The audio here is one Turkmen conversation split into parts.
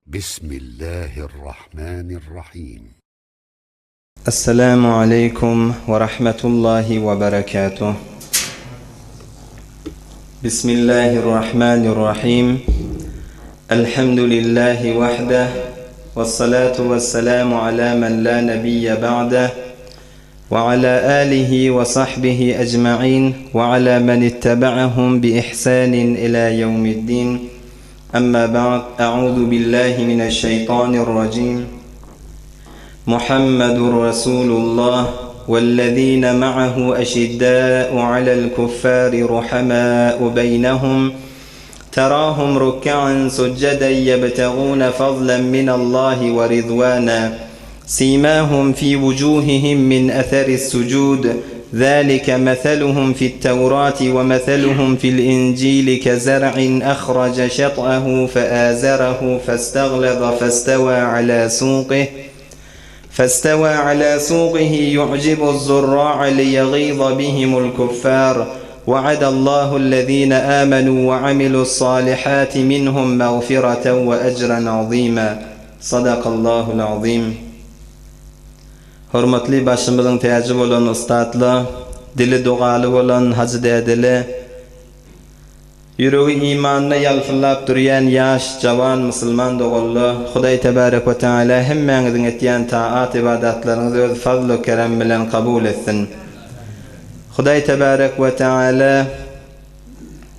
Bismillahirrahmanirrahim. Esselamu aleýkum we rahmetullahi we berekatuh. Bismillahirrahmanirrahim. Elhamdülillahi wahdah. Vessalatu vesselamu ala men la nebiyye ba'dah. Ve ala alihi ve sahbihi ecma'in ve ala men ittaba'ahum bi ihsanin ila yevmiddin. Amma ba'd. A'udhu billahi mineşşeytanirracim. محمد رسول الله والذين معه أشداء على الكفار رحماء بينهم تراهم ركعا سجدا يبتغون فضلا من الله ورضوانا سيماهم في وجوههم من أثر السجود ذلك مثلهم في التوراة ومثلهم في الإنجيل كزرع أخرج شطأه فآزره فاستغلظ فاستوى على سوقه فاستوى على سوقه يعجب الزراع ليغيظ بهم الكفار وعد الله الذين آمنوا وعملوا الصالحات منهم مغفرة وأجرا عظيما صدق الله العظيم Hormatly başymyzyň täji bolan ussatla, dili dogaly bolan hajy dädele, ýüregi imanda ýalpyldap durýan ýaş, jawan musulman doganla, Hudaý Tebärek we Teala hemmäňiziň etýän taat-ybadatlaryňyzy öz fazl-u kerem bilen kabul etsin. Hudaý Tebärek we Teala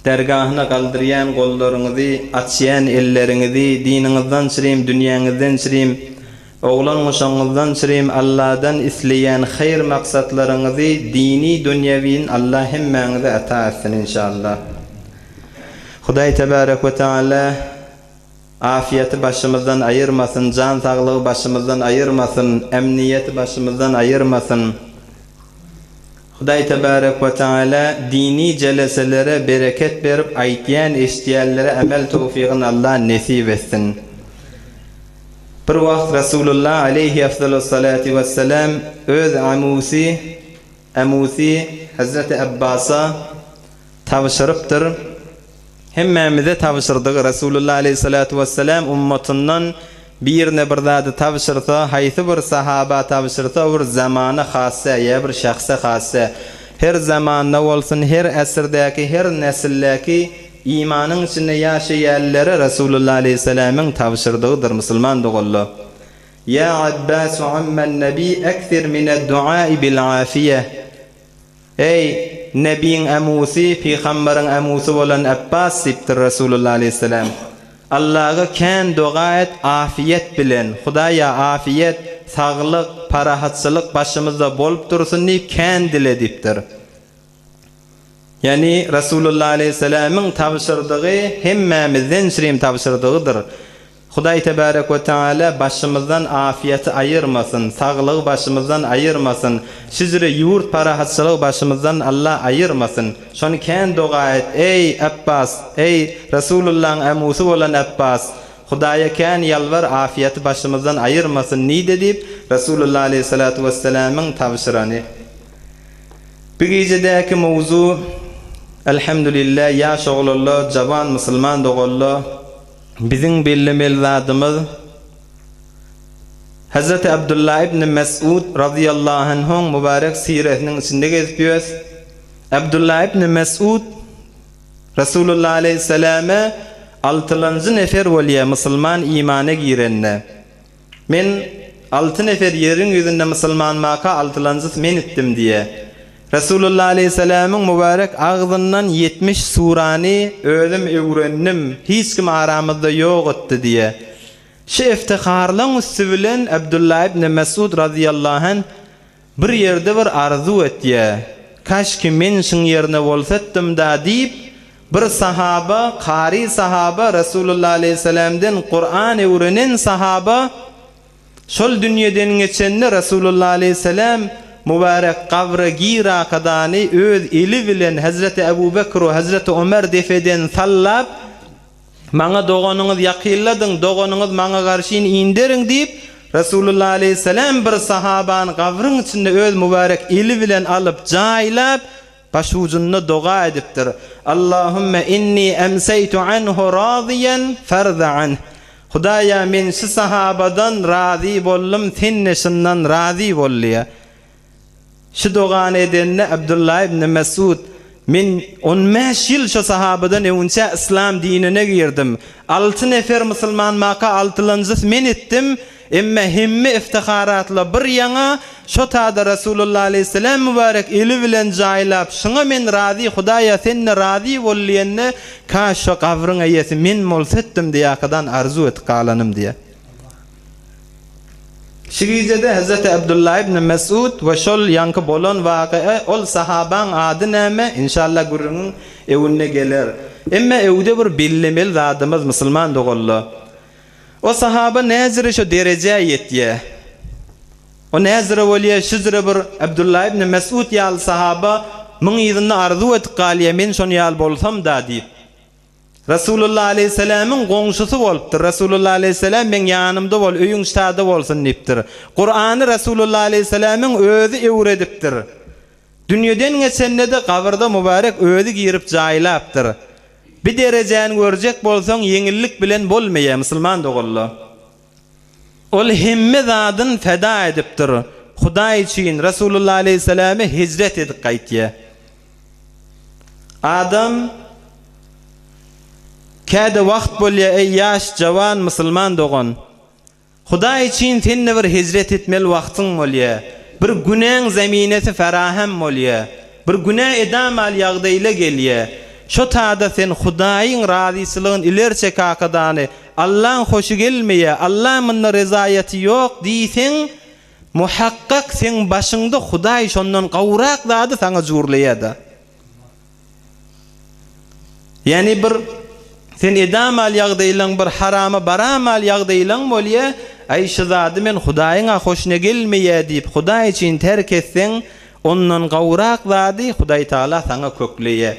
dergahyna galdyrýan gollaryňyzy, açýan elleriňizi, diniňizden çyrim, dünýäňizden çyrim, Oglan-guşagyňyzdan çyrim Alladan isleýän haýyr maksatlaryňyzy dini dünýewin Alla hemmäňize ata etsin inşallah. Hudaý tebarek we taala afiýeti başymyzdan aýyrmasyn jan saglygy başymyzdan aýyrmasyn emniýeti başymyzdan aýyrmasyn. Hudaý tebarek we taala dini jeleselere bereket berip aýtýan eşitýänlere emel towfygyn Alla nesip etsin. Bir wagt Resulullah aleýhi afdalus-salati wessalam öz amusy, amusy, Hezreti Abbasa tabşyrypdyr. Hemmämize tabşyrdygy Resulullah aleýhissalatu wessalam ummatyndan birine bir zady tabşyrsa, haýsy bir sahaba tabşyrsa, o bir zamana hassa ýa bir şahsa hassa. Her zamanda bolsun, her äsirdäki, her nesildäki Imanyň içinde ýaşaýanlara Resulullah aleýhissalamyň tabşyrdygydyr, musulman doganlar! Ýa Abbasu amman Nebi ekthir mined-duai bil-afiýe Eý, Nebiň amusy, pygamberiň amusy bolan Abbas diýipdir Resulullah aleýhissalam. Allaga kän doga et afiýet bilen, Hudaýa afiýet, saglyk, parahatçylyk başymyzda bolup dursun diýip kän dile diýipdir. Ýagny Resulullah aleýhissalamyň tabşyrdygy hemmämizden şirin tabşyrdygydyr. Hudaý tebarek we taala başymyzdan afiýeti aýyrmasyn, saglygy başymyzdan aýyrmasyn, şijre ýurt parahatçylygy başymyzdan Allah aýyrmasyn. Şony kän doga et, eý, Apbas, eý, Resulullahyň amusy bolan Apbas, Hudaýa kän ýalbar afiýeti başymyzdan aýyrmasyn nide diýip, Resulullah aleýhissalatu wessalamyň tabşyrany. Bu gijedäki mowzu Elhamdülillah ýaş oglanlar jawan musulman doganlar biziň bellemeli zadymyz Hazreti Abdullah ibn Mesud razyýallahu anhuň mübarek siresiniň içinde gezip ýös. Abdullah ibn Mesud Resulullah aleýhissalama altylanjy nefer bolýar musulman imana girende. Men alty nefer ýeriň ýüzünde musulmanmaka altylanjysy men itdim diýýär. Resulullah aleýhissalamyň mübärek agzyndan 70 surany özüm öwrendim, hiç kim aramyzda ýok etdi diýýär. Şu eftiharlaň üsti bilen Abdullah ibn Mesud razyýallahu anh Bir ýerde bir arzuw etýä, Kaşki men şyň ýerine bolsatdym-da diýip, bir sahaba, kary sahaba, Resulullah aleýhissalamdan Kuran öwrenen sahaba şol dünýeden geçende Resulullah aleýhissalam mübärek gabra girakadany öz eli bilen Hezreti Ebu Bekr we Hezreti Omer depeden sallap, Maňa doganyňyz ýakynladyň, doganyňyz maňa garşyn inderiň diýip, Resulullah aleýhissalam bir sahabany gabryň içinde öz mübärek eli bilen alyp, jaýlap, başujunda doga edipdir, Allahümme inni emseýtu anhu razyýan farza anh. Hudaýa men şu sahabadan razy boldum, sen-de şundan razy bol diýýär. Şu dogany edende Abdullah ibn Mesud, Men on bäş ýyl şo sahabadan öňünçä yslam dinine girdim. Alty nefer musulman maka altylanjysy men etdim, emme hemme iftiharatla bir ýaňa, şo tada Resulullah aleýhissalam mübarek eli bilen jaýlap, şuňa men razy, Hudaýa sen-de razy bol diýende, kaş şo gabryň eýesi men bolsatdym diýakadan arzuw edip galanym diýýär. Şu gijede Hezreti Abdullah ibn Mesud we şol ýaňky bolan waky'a ol sahabaň ady näme, inşallah gürrüňiň öwünde geler. Emme öwde bir bellemeli zadymyz musulman doganlar. O sahaba näzire şo derejä ýetýä. O näzire bolýa şüzre bir Abdullah ibn Mesud ýaly sahaba muň yzynda arzuw edip galýa men şon ýaly bolsam-da diýip. Resulullah aleýhissalamyň goňşusy bolupdyr. Resulullah aleýhissalam meň ýanymda bol, öýüň ştada bolsun diýipdir. Kurany Resulullah aleýhissalamyň özi öwredipdir. Dünýeden geçende-de gabyrda mübarek özi girip jaýlapdyr. Bi derejäni görjek bolsaň ýeňillik bilen bolmaýar musulman doganlar. Ol hemme zadyn feda edipdir. Hudaý üçin Resulullah aleýhissalama hijret edip gaýtýar. Adam Käde wagt bolýar eý ýaş jawan musulman dogan. Hudaý üçin sende bir hijret etmeli wagtyň bolýar. Bir günäň zeminesi ferahem bolýar. Bir günä edamal ýagdaýla gelýär. Şo tada sen Hudaýyň razyçylygyn ileri çek akadany Allaň hoşy gelmeýär, Allaň munda rezaýaty ýok diýseň, muhakkak seň başyňda Hudaý şondan gowrak zady saňa jurlaýar-da. Ýagny bir sen edamal ýagdaýlaň bir harama baramal ýagdaýlaň bolýa, aý şu zady men Hudaýyň-a hoşuna gelmeýär diýip Hudaý üçin terk etseň, ondan gowrak zady Hudaý Tagala saňa kökleýär.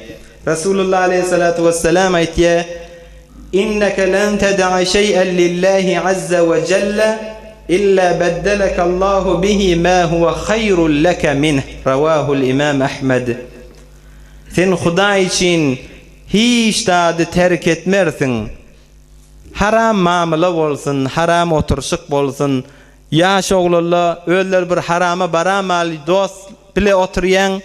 Resulullah aleýhissalatu wessalam aýtýar, Inneke len teda'a şeý'en lillahi azza we jelle illa beddeleke Allahu bihi ma huwa haýrun leke minh, Rawahul Imam Ahmed. Sen Hudaý üçin hiç zady terk etmersiň. Haram mamla bolsun, haram oturyşyk bolsun, ýaş oglanlar özleri bir harama baramaly dost bile oturýaň,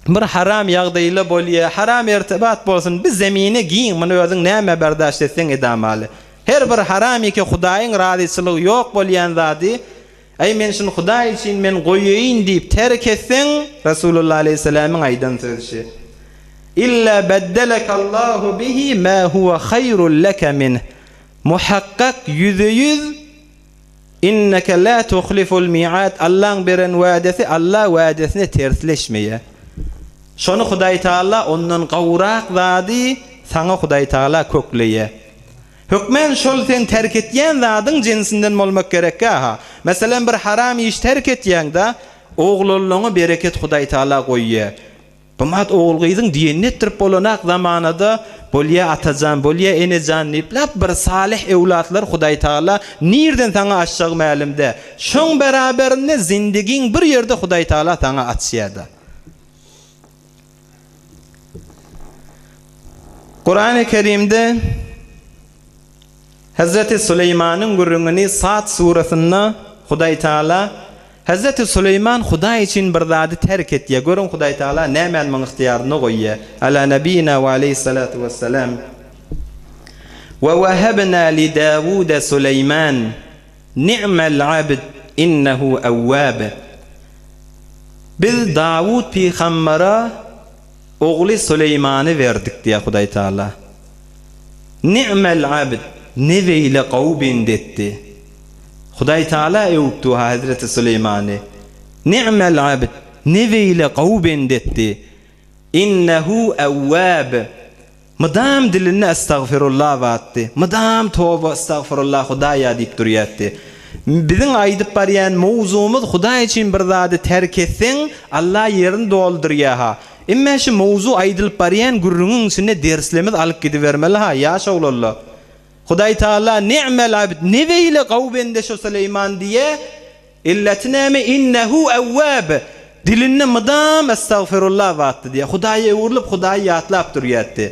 bir haram ýagdaýla bolýa, haram ertibat bolsun, bi zemine giň, muny özüň nämä berdaşt etseň edamaly. Her bir haram ýeke Hudaýyň razyçylygy ýok bolýan zady, Äý men şuny Hudaý üçin men goýaýyn diýip terk etseň, Resulullah aleýhissalamyň aýdan sözi şi. Illa beddelekallahu bihi ma huwa haýrul leke minh. Muhakkak ýüze-ýüz Inneke la tuhliful mi'ad Allaň beren wädesi Alla wädesine tersleşmeýär. Şony Hudaý Tagala ondan gowrak zady saňa Hudaý Tagala kökleýär. Hökmän şol sen terk etýän zadyň jensinden bolmak gerekkä-ha. Meselem bir haram iş terk etýäňda oglanlaňa bereket Hudaý Tagala goýýar. Gymat ogul-gyzyň diýenini etdirip bolanak zamanada bolýa atajan, bolýa enejan diýip lap bir salyh öwlatlar Hudaýtagala nirden saňa açjagy mälimdä. Şoň beraberinde zindigiň bir ýerde Hudaýtagala saňa açýada. Kurany Kerimde Hezreti Süleýmanyň gürrüňini Sad surasynda Hudaýtagala Hezreti Süleýman Hudaý üçin bir zady terk etýär. Görüň Hudaýtagala nämäni muň ygtyýarynda goýýar. Ala nebina we aleýhissalatu wessalam. We wehebna li Dawuda Süleýman ni'mel abd innehu awwab. Biz Dawut pygambere ogly Süleýmany berdik diýýär Hudaýtagala. Ni'mel abd, ne beýle gowy bende etdi. Hudaý Taala öwüpdi-ha hezreti Süleýmany. Ni'mel abd, ne beýle gowy bende etdi. Innehu ewwab, mydam dilinde estagfirullah batdy. Mydam toba, estagfirullah, Hudaýa diýip durýardy. Biziň aýdyp barýan mowzugymyz Hudaý üçin bir zady terk etseň, Allah ýerini doldurýar-ha. Emme şu mowzuk aýdylyp barýan gürrüňiň içinde derslemiz alyp gidibermeli-ha, ýaş oglanlar. Hudaý Taala ni'mel abd, ne beýle gowy bende şu Süleýman diýýär. Illeti näme? Innehu ewwab. Dilinde mydam estagfirullah batdy diýýär. Hudaýa öwrülip, Hudaýy ýatlap durýardy.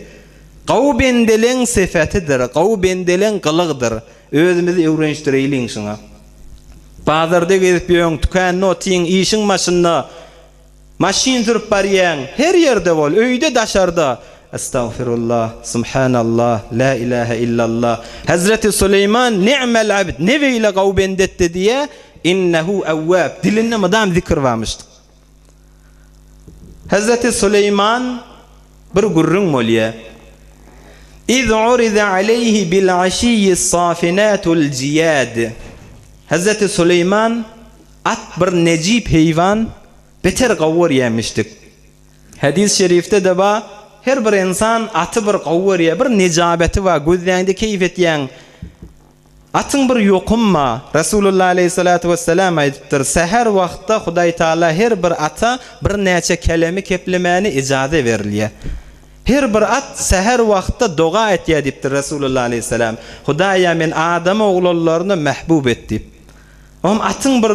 Gowy bendeleň sypatydyr, gowy bendeleň gylygydyr. Özümizi öwrenişdireýliň şuňa. Bazarda gezip ýöň, tükände otyň, işiň başynda, maşyn sürüp barýaň, her ýerde bol, öýde, daşarda, Estagfirullah, Subhanallah, La ilahe illallah. Hezreti Süleýman ni'mel abd, ne beýle gowy bendetdi diýýär, innehu ewwab, dilinde mydam zikir barmyşdyk. Hezreti Süleýman bir gürrüň bolýar. Iz uriza aleýhi bil aşiyyi safinatul jiýad. Hezreti Süleýman at bir nejip heýwan beter gowy görýärmişdik. Hadys şerifde-de bar, her bir ynsan aty bir gowy görýär, bir nejabeti bar, gözläňde keýp etýäň. Atyň bir ýokum bar. Resulullah aleýhissalatu wessalam aýdypdyr, Säher wagtda Hudaý Taala her bir ata birnäçe kelemi keplemäne ijaze berilýär. Her bir at säher wagtda doga etýär diýipdir Resulullah aleýhissalam. Hudaýa men adam oglanlaryny mähbub et diýip. Oňam atyň bir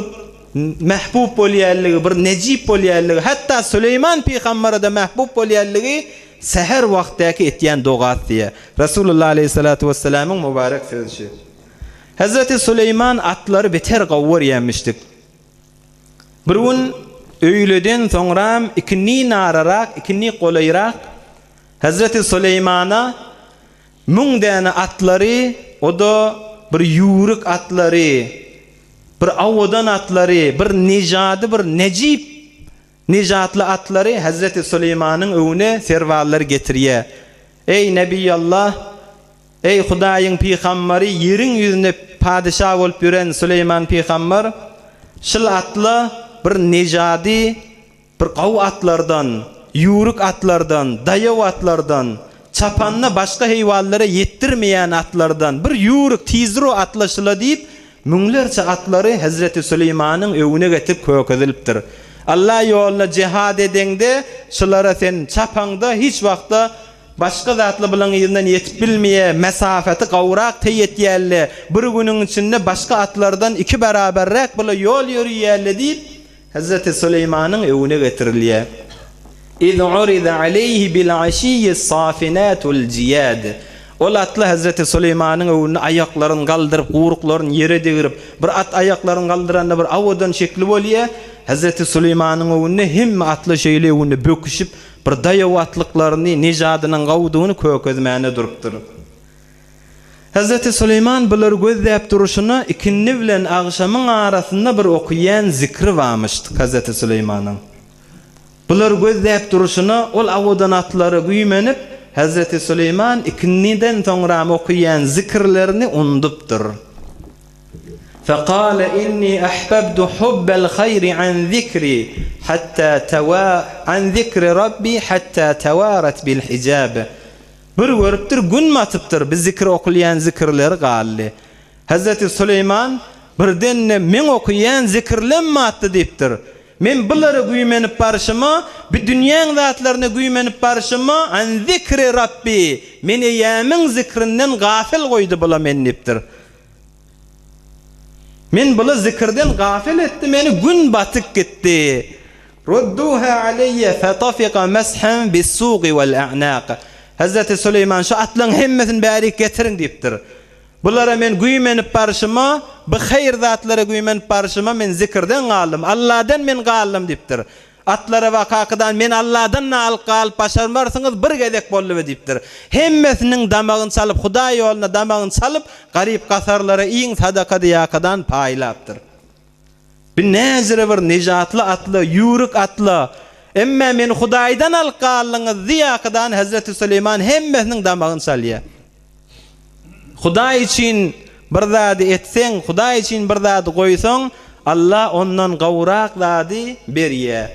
mähbub bolýanlygy, bir nejip bolýanlygy, hatda Süleýman pygambere-de mähbub bolýanlygy säher wagtdaky etýän dogasy diýýär. Resulullah aleýhissalatu wessalamyň mübarek sözi şu. Hezreti Süleýman atlary beter gowy görýänmişdik. Bir gün öýleden soňram ikindi nararak, ikindi golaýrak Hezreti Süleýmana Müň däne atlary, o-da bir ýüwrük atlary, bir owadan atlary, bir nejady, bir nejip nejatly atlary Hezreti Süleýmanyň öňüne serwarlar getirýär. Eý, Nebiýallah, eý, Hudaýyň pygambary, ýeriň ýüzünde padyşa bolup ýören Süleýman pygamber, şul atla bir nejady, Bir gowy atlardan, ýüwrük atlardan, daýaw atlardan, çapanda başga heýwanlara ýetdirmeýän atlardan bir ýüwrük tizro atlaşyla diýip, müňlerçe atlary Hezreti Süleýmanyň öňüne getirip kökezilipdir. Alla ýolunda jihad edeňde, şulara sen çapaňda hiç wagtda başga zatly bulaň yzyndan ýetip bilmeýä, mesafeti gowrak teý etýärle, bir günüň içinde başga atlardan iki beraberräk bula ýol ýörüýärle diýip, Hezreti Süleýmanyň öňüne getirilýär. Iz uriza aleýhi bil aşiyyi safinatul jiýad. Ol atly Hezreti Süleýmanyň öňünde aýaklaryny galdyryp, guýruklaryny ýere degirip, bir at aýaklaryny galdyranda bir owadan şekli bolýar. Hezreti Süleýmanyň öňünde hemme atly şeýle öňünde böküşip, bir daýaw atlyklaryny, nejadynyň gowudygyny kökezmäne durupdyr. Hezreti Süleýman bulary gözläp durşuna ikindi bilen agşamyň arasynda bir okuýan zikri barmyşdyk Hezreti Süleýmanyň. Bulary gözläp durşuna ol owadan atlara güýmenip Hezreti Süleýman ikindiden soňram okuýan zikirlerini undypdyr. Fekale inni ahbabtu hubbel haýri an zikri hatta tewa an zikri rabbi hatta tewaret bil hijab. Bir görüpdir, gün batypdyr, bi zikir okulýan zikirleri galdy. Hezreti Süleýman birden-de meň okuýan zikirlem batdy diýipdir. Men bulara güýmenip barşyma, bi dünýäň zatlaryna güýmenip barşyma, an zikri Rabbi, men eýämiň zikrinden gafyl goýdy bula meni diýipdir. Men bula zikirden gafyl etdi meni, gün batyp gitdi. Rudduha aleýe fetafika meshen bis-sugi wal-a'naq. Hezreti Süleýman şu atlaryň hemmesini bärik getiriň diýipdir. Bulara men güýmenip barşyma, bu haýyr zatlara güýmenip barşyma men zikirden galdym, Alladan men galdym diýipdir. Atlara we kakadan men Alladan-da alyp galyp başarmarsyňyz bir gezek boldy be diýipdir. Hemmesiniň damagyny çalyp Hudaý ýolunda damagyny çalyp garyp-gasarlara iň sadaka diýakadan paýlapdyr. Bi näzire bir nejatly atly, ýüwrük atly. Emme meni Hudaýdan alyp galdyňyz diýakadan Hezreti Süleýman hemmesiniň damagyny çalýar. Hudaý üçin bir zady etseň, Hudaý üçin bir zady goýsaň, Allah ondan gowrak zady berýär.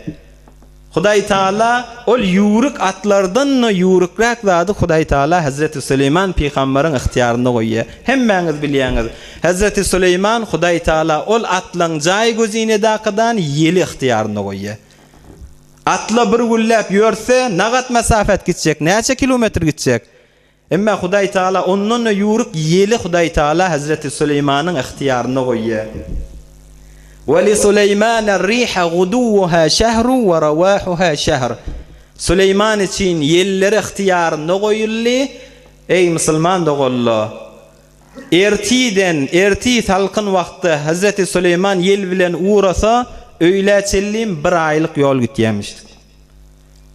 Hudaý Taala ol ýüwrük atlardan-da ýüwrükräk zady Hudaý Taala Hezreti Süleýman pygamberiň ygtyýarynda goýýar. Hemmäňiz bilýäňiz, Hezreti Süleýman Hudaý Taala ol atlaň jaý gözinedakydan ýeli ygtyýarynda goýýar. Atla bir günläp ýörse, nagat mesafet gitjek, näçe kilometr gitjek? Emma Hudaý Tagala ondan-da ýüwrük ýeli Hudaý Tagala Hezreti Süleýmanyň ygtyýarynda goýýar. Ve li Süleýmana riha guduwuha şehru we rawahuha şehr. Süleýman üçin ýelleri ygtyýarynda goýuldy. Eý, musulman doganlar! Ertiden, erti salkyn wagtda Hezreti Süleýman ýel bilen ugrasa, öýlä çenlim bir aýlyk ýol gitýämişdik.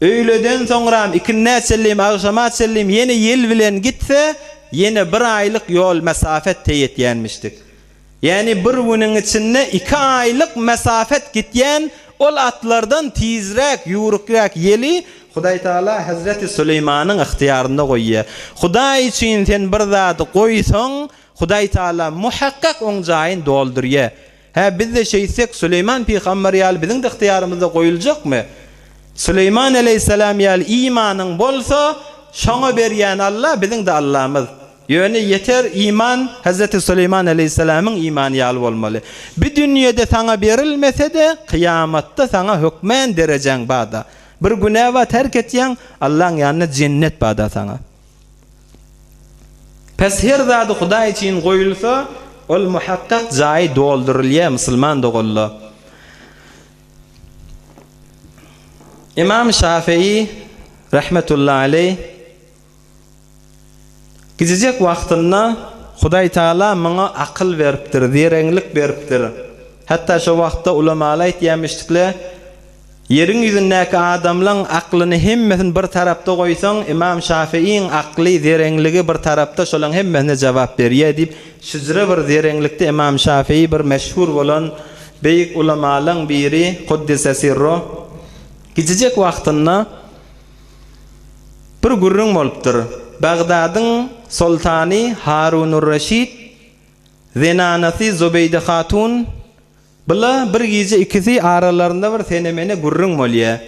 Öýleden soňram ikindä çenlim, agşama çenlim ýene ýel bilen gitse, ýene bir aýlyk ýol mesafet teý etýänmişdik. Ýagny bir günüň içinde iki aýlyk mesafet gitýän ol atlardan tizräk, ýüwrükräk ýeli Hudaýtagala Hezreti Süleýmanyň ygtyýarynda goýýar. Hudaý üçin sen bir zady goýsaň, Hudaýtagala muhakkak oň jaýyny doldurýar. Hä, biz-de şeýtsek, Süleýman pygamber ýaly biziň-de ygtyýarymyzda goýuljakmy? Süleýman aleýhissalam ýaly imanyň bolsa, şoňa berýän Alla biziň-de Allamyz. Ýöne ýeter iman Hezreti Süleýman aleýhissalamyň imany ýaly bolmaly. Bi dünýede saňa berilmese-de, kyýamatda saňa hökmän derejäň bar-da. Bir günä bar terk etýäň, Allaň ýanynda jennet bar-da saňa. Pes her zady Hudaý üçin goýulsa, ol muhakkak jaýy doldurylýar musulman doganlar. Ymam Şafii rahmetullahi aleýh Gijijek wagtynda Hudaý Tagala muňa akyl beripdir, zereňlik beripdir. Hatda şo wagtda ulamalar aýtýarmyşdykle, Ýeriň ýüzündäki adamlaň aklyny hemmesini bir tarapda goýsaň, Ymam Şafiiň akly, zereňligi bir tarapda şolaň hemmesine jogap berýär diýip, şüjre bir zereňlikde Ymam Şafii bir meşhur bolan beýik ulamalaň biri, Kuddise sirro, gijijek wagtynda, Bir gürrüň bolupdyr. Bagdadyň soltany Harunur-Reşit zenanasy Zubeýde hatun bila bir gije ikisi aralarynda bir sene-mene gürrüň bolýar.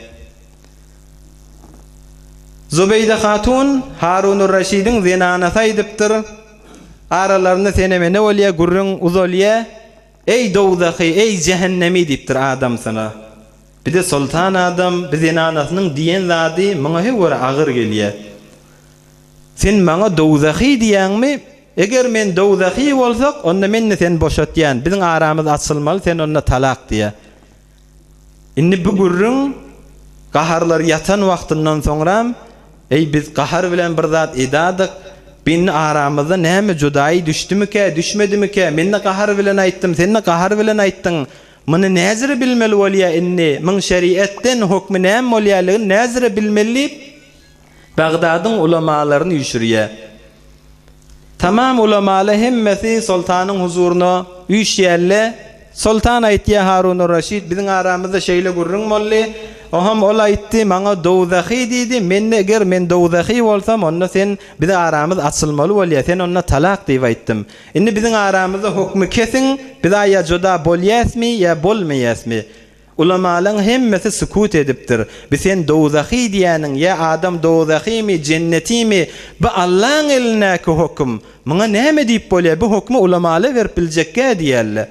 Zubeýde hatun Harunur-Reşidiň zenanasy aýdypdyr, Aralarynda sene-mene bolýar, gürrüň uzalýar. Eý dowzahy, eý jähennemi diýipdir adamsyna. Bir-de soltan adam bi zenanasynyň diýen zady muňa höwür agyr gelýär. Sen maňa dowzahy diýýäňmi? Eger men dowzahy bolsak, onda men-de seni boşatýan. Biziň aramyz açylmaly, sen onda talak diýýär. Indi bu gürrüň gaharlary ýatan wagtyndan soňram, Eý, biz gahar bilen bir zat edadyk, bi indi aramyzda näme judaýy düşdümikä, düşmedimikä, men-de gahar bilen aýtdym, sen-de gahar bilen aýtdyň, Muny näzire bilmeli bolýa indi, muň şeriatden hokmy näme bolýalygyny näzire bilmeli diýip, Bagdadyň ulamalaryny üýşürýä. Tamam ulamala hemmesi soltanyň huzuryna üýşýälle. Soltan aýtýa Harunur-Raşid biziň aramyzda şeýle gürrüň boldy. Oham ol aýtdy, maňa dowzahy diýdi, men-de eger men dowzahy bolsam, onda sen bizi aramyz açylmaly bolýa, sen onda talak diýip aýtdym. Indi biziň aramyzda hokmy kesiň, biz-a ýa juda bolýäsmi, ýa bolmaýäsmi? Ulamalaň hemmesi sukut edipdir. Bi sen dowzahy diýýäniň, ýa adam dowzahymy, jennetimi, bi Allaň elindäki hokum. Muňa näme diýip bolýa, bi hokmy ulamala berip biljekgä diýýärler.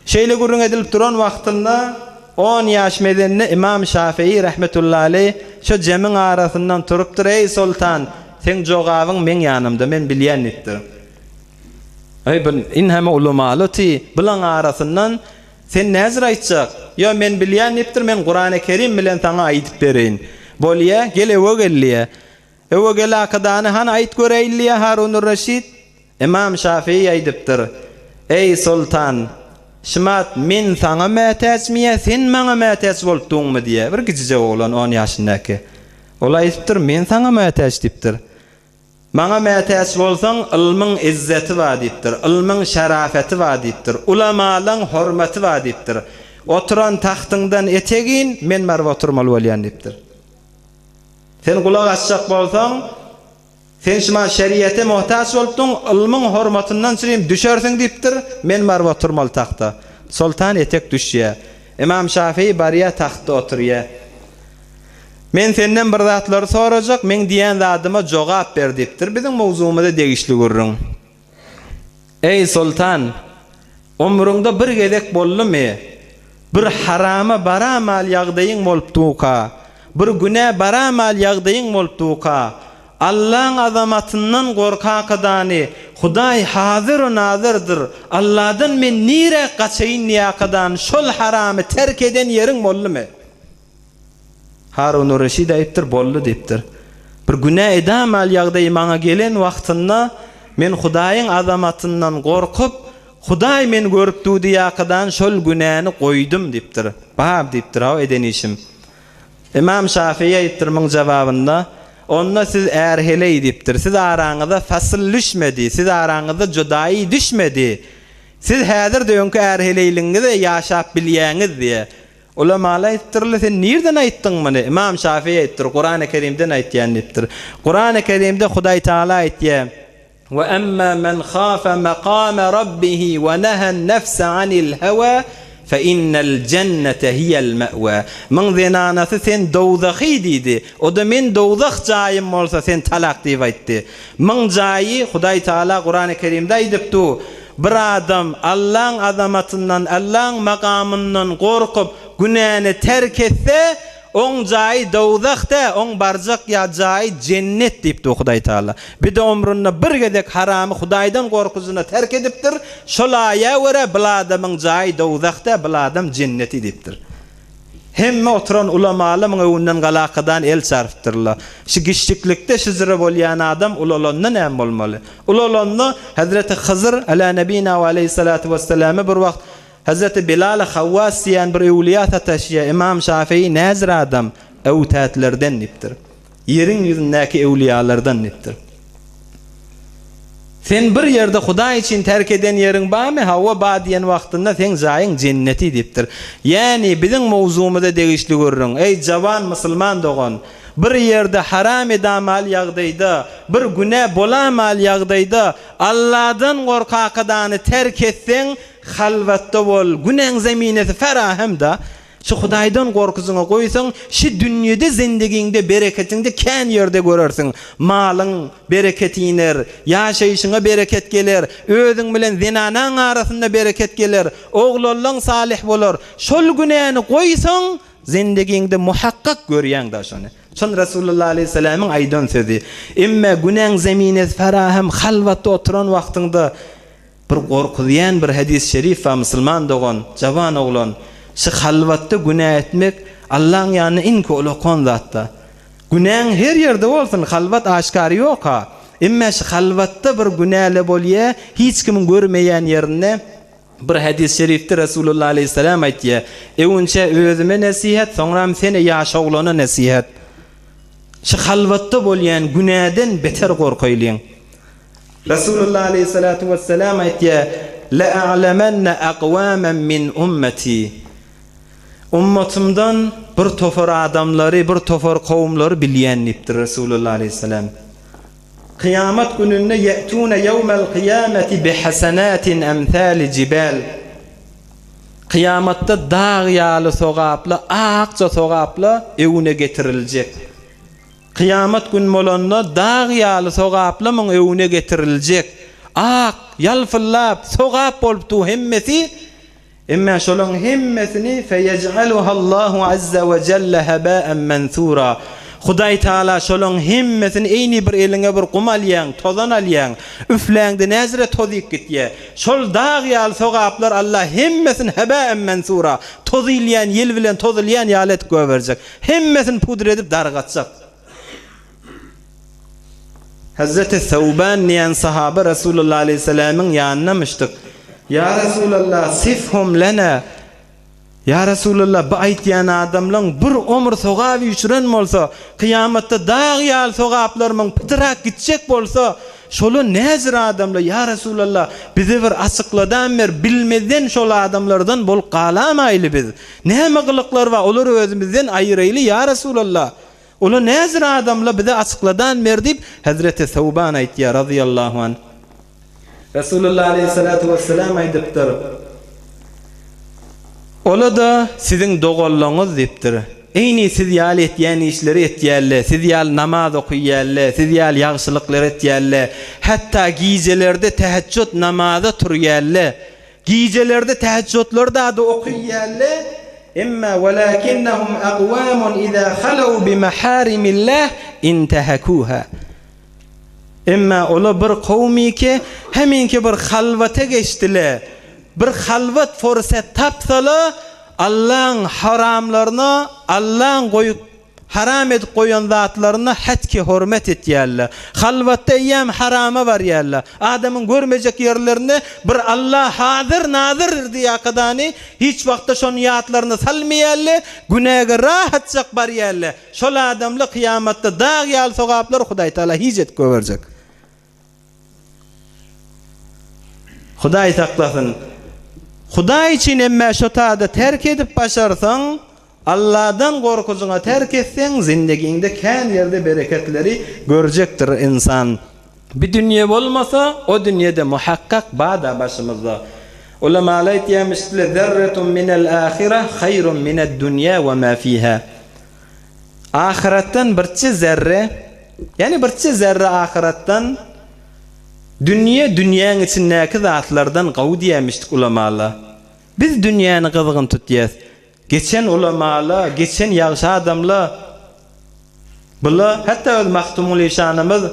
Şeýle gürrüň edilip duran wagtynda on ýaş medende Ymam Şafii rahmetullahi aleý şo jemiň arasyndan turupdyr, Eý, soltan, seň jogabyň meň ýanymda, men bilýän diýipdir. Eý, bu inheme ulamaly oty, bulaň arasyndan sen näzir aýtjak? Ýo, men bilýän diýipdir, men Kurany Kerim bilen saňa aýdyp bereýin. Bolýa, gel öwe gel diýýär. Öwe gel akydany hany aýt göreýin diýýär Harunur-Reşit. Ymam Şafii aýdypdyr, Eý, soltan, şumat men saňa mätäçmi ýa sen maňa mätäç bolup duňmy diýýär. Bir kiçijek oglan, on ýaşyndaky. Ol aýdypdyr, Men saňa mätäç diýipdir. Maňa mätäç bolsaň, ylmyň yzzeti bar diýipdir, ylmyň şerafeti bar diýipdir, ulamalaň hormaty bar diýipdir. Oturan tagtyňdan etegin, men baryp oturmaly bolýan diýipdir. Sen gulak asjak bolsaň, sen şuma şeriýete muhtaç bolupdyň, ylmyň hormatyndan çürim düşersiň diýipdir, men baryp oturmaly tagta. Soltan etek düşýär. Ymam Şafii barýar tagtda oturýar. Men senden bir zatlary sorajak, meň diýen zadyma jogap ber diýipdir. Biziň mowzugymyza degişli gürrüň. Eý, soltan! Ömrüňde bir gezek boldumy, bir harama baramal ýagdaýyň bolupdyka, bir günä baramal ýagdaýyň bolupdyka, Allaň azamatyndan gorkakadany, Hudaý hazyr-u nazyrdyr, Alladan men niräk gaçaýyn diýäkadan şol haramy terk eden ýeriň boldumy? Harunur-Reşid aýypdyr, Boldy diýipdir. Bir günä edämal ýagdaý maňa gelen wagtynda men Hudaýyň azamatyndan gorkup, Hudaý meni görüp dudy ýakadan şol günäni goýdum diýipdir. Bar diýipdir, hawa eden işim. Ymam Şafii aýypdyr muň jababynda, Onda siz är-heleý diýipdir. Siz araňyza fasyl düşmedi, siz araňyzda judaýy düşmedi. Siz häzir-de öňki är-heleýligiňize ýaşap bilýäňiz diýe. Ulamalar aýypdyrlar, sen nirden aýtdyň muny? Ymam Şafii aýypdyr, Kurany Kerimden aýtýan diýipdir. Kurany Kerimde Hudaý Tagala aýtýar, Ve emma men hafe makame rabbihi ve nehen nefse anil hewa fe innel jennete hiyel me'wa. Myň zenanasy sen dowzahy diýdi. O-da men dowzah jaýym bolsa sen talak diýip aýtdy. Myň jaýy Hudaý Tagala Kurany Kerimde aýdypdu, Bir adam Allaň azamatyndan, Allaň magamyndan gorkup günäni terk etse, Oň jaýy dowzah dä, oň barjak ýa jaýy jennet diýipdi Hudaý Tagala. Bir-de omründe bir gezek haramy Hudaýdan gorkujyna terk edipdir, şol aýa görä bil adamyň jaýy dowzah dä, bil adam jenneti diýipdir. Hemme oturan ulamaly muň öwünden galakadan el çarpypdyrlar. Şu giçjiklikde şyjyra bolýan adam ulalanda näme bolmaly? Ulalanda Hezreti Hyzyr, Alâ nebina we aleýhissalatu wesselame bir wagt Hezreti Bilal-i Hawwas diýen bir öwlüýä sataşýar, Ymam Şafii näzir adam, öwtätlerden diýipdir. Ýeriň ýüzündäki öwlüýalardan diýipdir. Sen bir ýerde Hudaý üçin terk eden ýeriň barmy? Hawa, bar diýen wagtynda seň jaýyň jenneti diýipdir. Ýäni biziň mowzugymyza degişli gürrüň. Eý, jawan musulman dogan! Bir ýerde haram edamaly ýagdaýda, bir günä bolamaly ýagdaýda Alladan gorkakadany terk etseň, Halwatda bol, günäň zeminesi ferahem-da. Şu Hudaýdan gorkusyňa goýsaň, şi dünýede zendigiňde bereketiňde kän ýerde görersiň. Malyň bereketi iner, ýaşaýşyňa bereket geler, özüň bilen zenanaň arasynda bereket geler, oglanlaň salyh bolar. Şol günäni goýsaň, zendigiňde muhakkak görýäň-da şony. Şol Resulullah aleýhissalamyň aýdan sözi. Emme günäň zeminesi ferahem halwatda oturan wagtyňda, Bir gorkuzýan bir hadys şerif bar musulman dogan, jawan oglan, şy halwatda günä etmek Allaň ýanynda iňki ulakan zatda. Günäň her ýerde bolsun halwat aşgary ýok-a. Emme şy halwatda bir günäle bolýa hiç kimiň görmeýän ýerinde bir hadys şerifde Resulullah aleýhissalam aýtýa, Öwünçä özüme nesihat soňram sene ýaş oglana nesihat. Şy halwatda bolýan günäden beter gorkaýlyň. Resulullah aleýhissalatu wessalam aýtýar, Lea'lemenne aqwamen min ummeti. Ummatymdan bir topar adamlary, bir topar kowumlary bilýän diýipdir Resulullah aleýhissalam. Kyýamat gününde ye'tune ýewmel kyýameti bihasenatin emsali jibal. Kyýamatda dag ýaly sogaply, akja sogapla öwüne getiriljek. Kyýamat gün bolanda dag ýaly sogaply muň öwüne getiriljek. Ak, ýalpyldap, sogap bolup dur hemmesi. Emmä şolaň hemmesini feýej'aluhallahu azza we jelle hebâen mensûrâ. Hudaý Tagala şolaň hemmesini eýni bir eliňe bir gum alýaň, tozan alýaň, üfläňde näzire tozyp gitýä. Şol dag ýaly sogaplar Allah hemmesini hebâen mensûrâ, tozylýan ýel bilen tozulýan ýaly edip goýberjek. Hemmesini pudr edip dargatjak. Hezreti Sewban diýen sahaba Resulullah aleýhissalamyň ýanyna myşdyk. Ýa Resulallah, sifhum lena. Ýa Resulallah, bu aýtýan adamlaň bir omur sogap üýşüren bolsa, kyýamatda dag ýaly sogaplarymyň pytrak gitjek bolsa, şola näzir adamlar, ýa Resulallah, bize bir açykladan ber, bilmezden şol adamlardan bolup galamaýly biz. Näme gylyklar bar, olary özümizden aýyraýly, ýa Resulallah! Ola näzir adamla bize açykladan ber diýip, hezreti Sewban aýtýar, razyýallahu anh. Resulullah aleýhissalatu wessalam aýdypdyr, Ola-da siziň doganlaryňyz diýipdir. Eýni siz ýaly etýän işleri etýärler, siz ýaly namaz okyýarlar, siz ýaly ýagşylyklar etýärler, hatda gijelerde täheçjut namaza turýarlar. Gijelerde tähejjutlar dady okyýalle, emma welakinnehum akwamun iza halaw bi maharimillah intehekuha. Emma ola bir kowmyki, heminki bir halwata geçdile, bir halwat forsat tapsala, Allaň haramlaryna, Allaň goýup. Haram edip goýan zatlaryna hätki hormat etýärler. Halwatda eýýäm harama barýarlar. Adamyň görmejek ýerlerinde bir Alla hazyr nazyrdyr diýýäkadany hiç wagtda şony ýatlaryna salmaýarlar, günäge rahatjak barýarlar. Şol adamla kyýamatda dag ýaly sogaplary Hudaýtagala hiç edip goýberjek. Hudaý saklasyn. Hudaý üçin emmä şo tada terk edip başarsaň, Alladan gorkujyňa terk etseň, zindegiňde kän ýerde bereketleri görjekdir ynsan. Bi dünýe bolmasa, o dünýede muhakkak bada başymyzda. Ulamalar aýtýamyşdylar, Zerretun minel ahire haýrun mined dünýä we ma fiha. Ahyretden birçe zerre, ýagny birçe zerre ahyretden dünýe dünýäň içindäki zatlardan gowy diýämişdik ulamalar. Biz dünýäni gyzgyn tutýas. Geçen ulamala, geçen ýagşy adamla bula, hatda öz Magtymguly şanymyz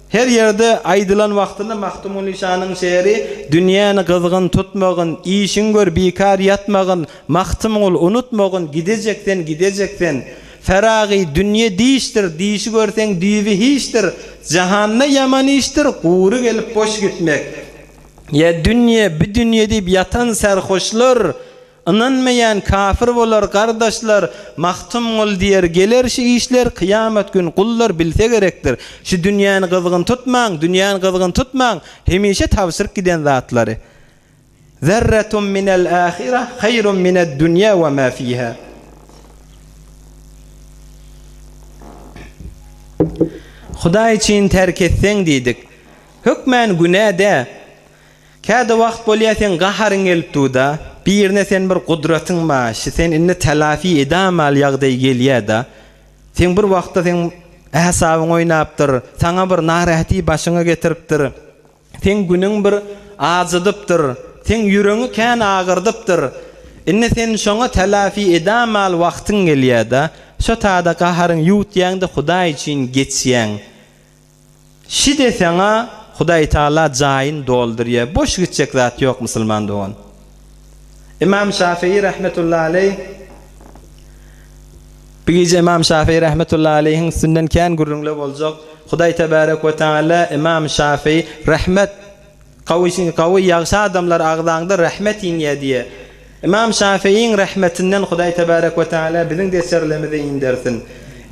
her ýerde aýdylan wagtynda Magtymguly şanyň şeri Dünýäni gyzgyn tutmagyn, işiň gör bikar ýatmagyn, Magtymgul unutmagyn, gidejek sen, gidejek sen. Feragy dünýe dişdir, dişi görseň düýbi hiçdir, Jahanda ýaman işdir, gury gelip boş gitmek. Ýa dünýe, bi dünýe diýip ýatan serhoşlar, Ynanmaýan kafir bolar gardaşlar, Magtymgul diýer geler şu işler kyýamat gün gullar bilse gerekdir. Şu dünýäni gyzgyn tutmaň, dünýäni gyzgyn tutmaň, hemişe tabşyryp giden zatlary. Zerretun minel ahire haýrun mined dünýä we ma fiha. Hudaý üçin terk etseň diýdik. Hökmän günä dä. Käde wagt bolýa seň gaharyň gelip duda, birine sen bir gudratyň ba, şi sen indi telafi edamaly ýagdaý gelýäda. Seň bir wagtda seň äsabyň oýnapdyr, saňa bir narähti başyňa getiripdir, seň günüň bir ajydypdyr, seň ýüregiňi kän agyrdypdyr. Indi sen şoňa telafi edamaly wagtyň gelýäda, şo tada gaharyň ýuwtýaňda Hudaý üçin geçýäň. Şide saňa Hudaý Taala jaýyn doldurýa boş gitjek zat ýok musulman dogan. Imam Şafii rahmetullahi aleý Bir gije Imam Şafii rahmetullahi aleýhiň üstünden kän gürrüňler boljak. Hudaý tebarek we taala Imam Şafii rahmet Gawy gawy ýagşy adamlar agzaňda rehmet inýä diýe. Ymam Şafeiň rehmetinden Hudaý tebarek we taala biziň de serlemize indersin.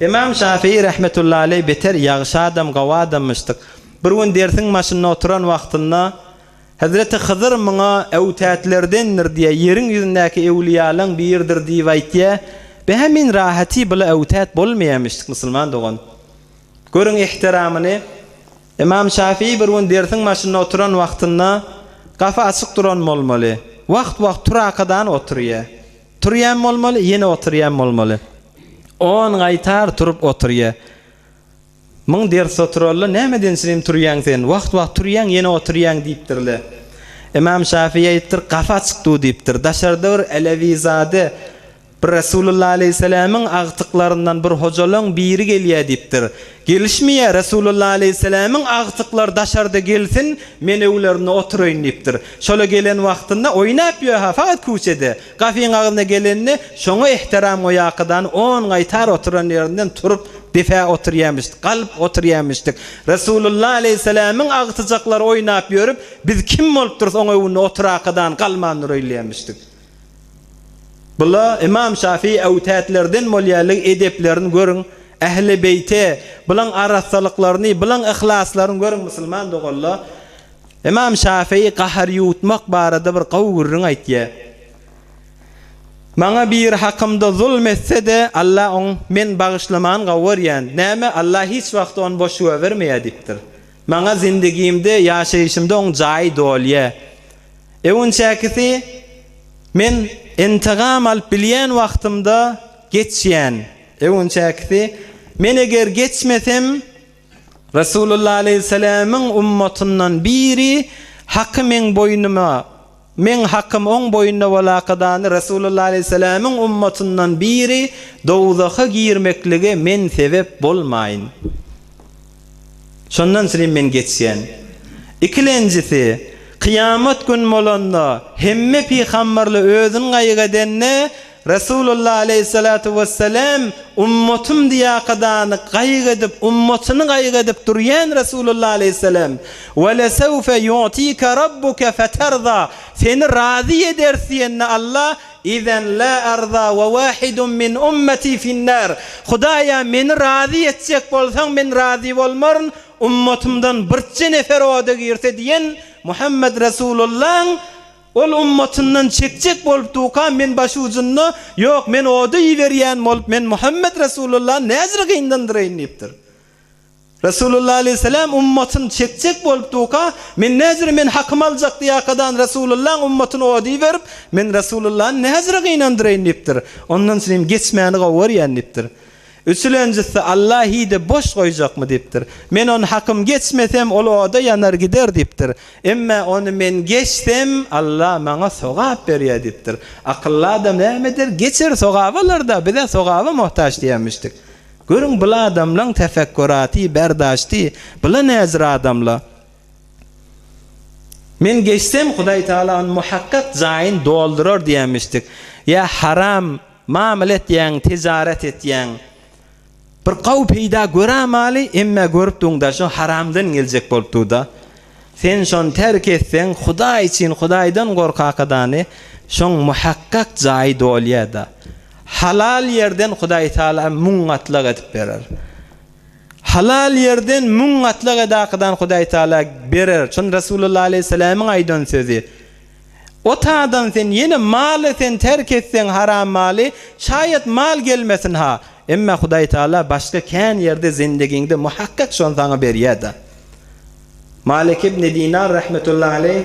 Ymam Şafei rehmetullahi aleý beter ýagşy adam gawy adammyşdyk. Bir gün dersiň başynda oturan wagtynda Hezreti Hyzyr muňa öwtätlerdendir diýe ýeriň ýüzündäki öwliýalaň biridir diýip aýtýa. Behämin rahaty bula öwtät bolmaýamyşdyk musulman dogan. Görüň ehtiramyny. Ymam Şafii bir gün dersiň başynda oturan wagtynda gapy açyk duran bolmaly. Wagt-wagt turakadan oturýa. Turýan bolmaly, ýene oturýan bolmaly. On gaýtar turup oturýa. Muň dersde oturanda nämeden çynym turýaň sen? Wagt-wagt turýaň, ýene oturýaň diýipdirle. Ymam Şafii aýdypdyr, gapy açyk dur diýipdir. Daşarda bir Älewizade Bir Resulullah aleýhissalamyň agtyklaryndan bir hojalaň biri gelýär diýipdir. Gelişmeýär, Resulullah aleýhissalamyň agtyklary daşarda gelsin, men öwlerinde oturaýyn diýipdir. Şola gelen wagtynda oýnap ýör-ha, fakat küçede. Gafyň agzyna gelende, şoňa ehtiram goýakadan on gaýtar oturan ýerinden turup, depä oturýamyşdyk, galyp oturýamyşdyk. Resulullah aleýhissalamyň agtyjaklary oýnap ýörüp, biz kim bolup durus oň öwünde oturakadan galman duraýylýamyşdyk. Bula Ymam Şafii öwtätlerden bolýarlyk edeplerini görüň, Ähli beýte, bulaň arassalyklaryny, bulaň yhlaslaryny görüň musulman doganlar. Ymam Şafii gahar ýuwutmak barada bir gowy gürrüň aýtýar. Maňa biri hakymda zulm etse-de, Allah oň men bagyşlamany gowy görýän. Näme, Allah hiç wagt ony boş goýbermeýär diýipdir. Maňa zindigimde, ýaşaýşymda oň jaýy dolýar. Öwünçäkisi, men intigam alyp bilýän wagtymda geçýän. Öwünçäkisi, men eger geçmesem, Resulullah aleýhissalamyň ummatyndan biri haky meň boýnuma, meň hakym oň boýnuna bolakadany Resulullah aleýhissalamyň ummatyndan biri dowzaha girmeklige men sebep bolmaýyn. Şondan srin men geçýän. Ikilenjisi, kyýamat gün bolanda, hemme pygamberler özün gaýgy edende, Resulullah aleýhissalatu wessalam ummatym diýakadany gaýgy edip, ummatyny gaýgy edip durýan Resulullah aleýhissalam, Ve lesewfe yu'tike rabbuke feterza, Seni razy ederis diýende Allah, Izen la arza we wahidun min ummeti finnar, Hudaýa meni razy etjek bolsaň men razy bolmaryn, ummatymdan birje nefer oda girse diýen Muhammed Resulullaň Ol ummatyndan çekjek bolup duka men başujunda, Ýok, men oda iberýän bolup, men Muhammet Resulullany näzire gyndandyraýyn diýipdir. Resulullah aleýhissalam ummatyny çekjek bolup duka, men näzire men hakymy aljak diýakadan Resulullaň ummatyny oda iberip, men Resulullany näzire gynandyraýyn diýipdir. Ondan üçin hem geçmäni gowy görýän diýipdir. Üçülenjisi Alla hide boş goýjakmy diýipdir. Men ony hakym geçmesem ol oda ýanar gider diýipdir. Emme ony men geçsem Alla maňa sogap berýär diýipdir. Akylly adam näme eder geçer sogap alarda bizä sogaba muhtaç diýenmişdik. Görüň bul adamlaň tefekkuraty berdaşty bula näzir adamla. Men geçsem Hudaý Taala ony muhakkak jaýyn doldurar diýenmişdik. Ýa haram Mamla etýäň, tijaret etýäň. Bir gowy peýda görämaly, emmä görüp duňda şo haramdan geljek bolup dur-da. Sen şony terk etseň, Hudaý üçin, Hudaýdan gork hakydany, şoň muhakkak jaýy dolýa-da. Halal ýerden Hudaý Tagala müň gatlak edip berer. Halal ýerden müň gatlak edakydan Hudaý Tagala berer. Şony Resulullah aleýhissalamyň aýdan sözi. O tadan sen ýene maly sen terk etseň haram maly, şaýat mal gelmesin ha, emme Hudaý Taala başga kän ýerde zindigiňde muhakkak şony saňa berýäda. Malik ibn Dinar rahmetullahi aleýh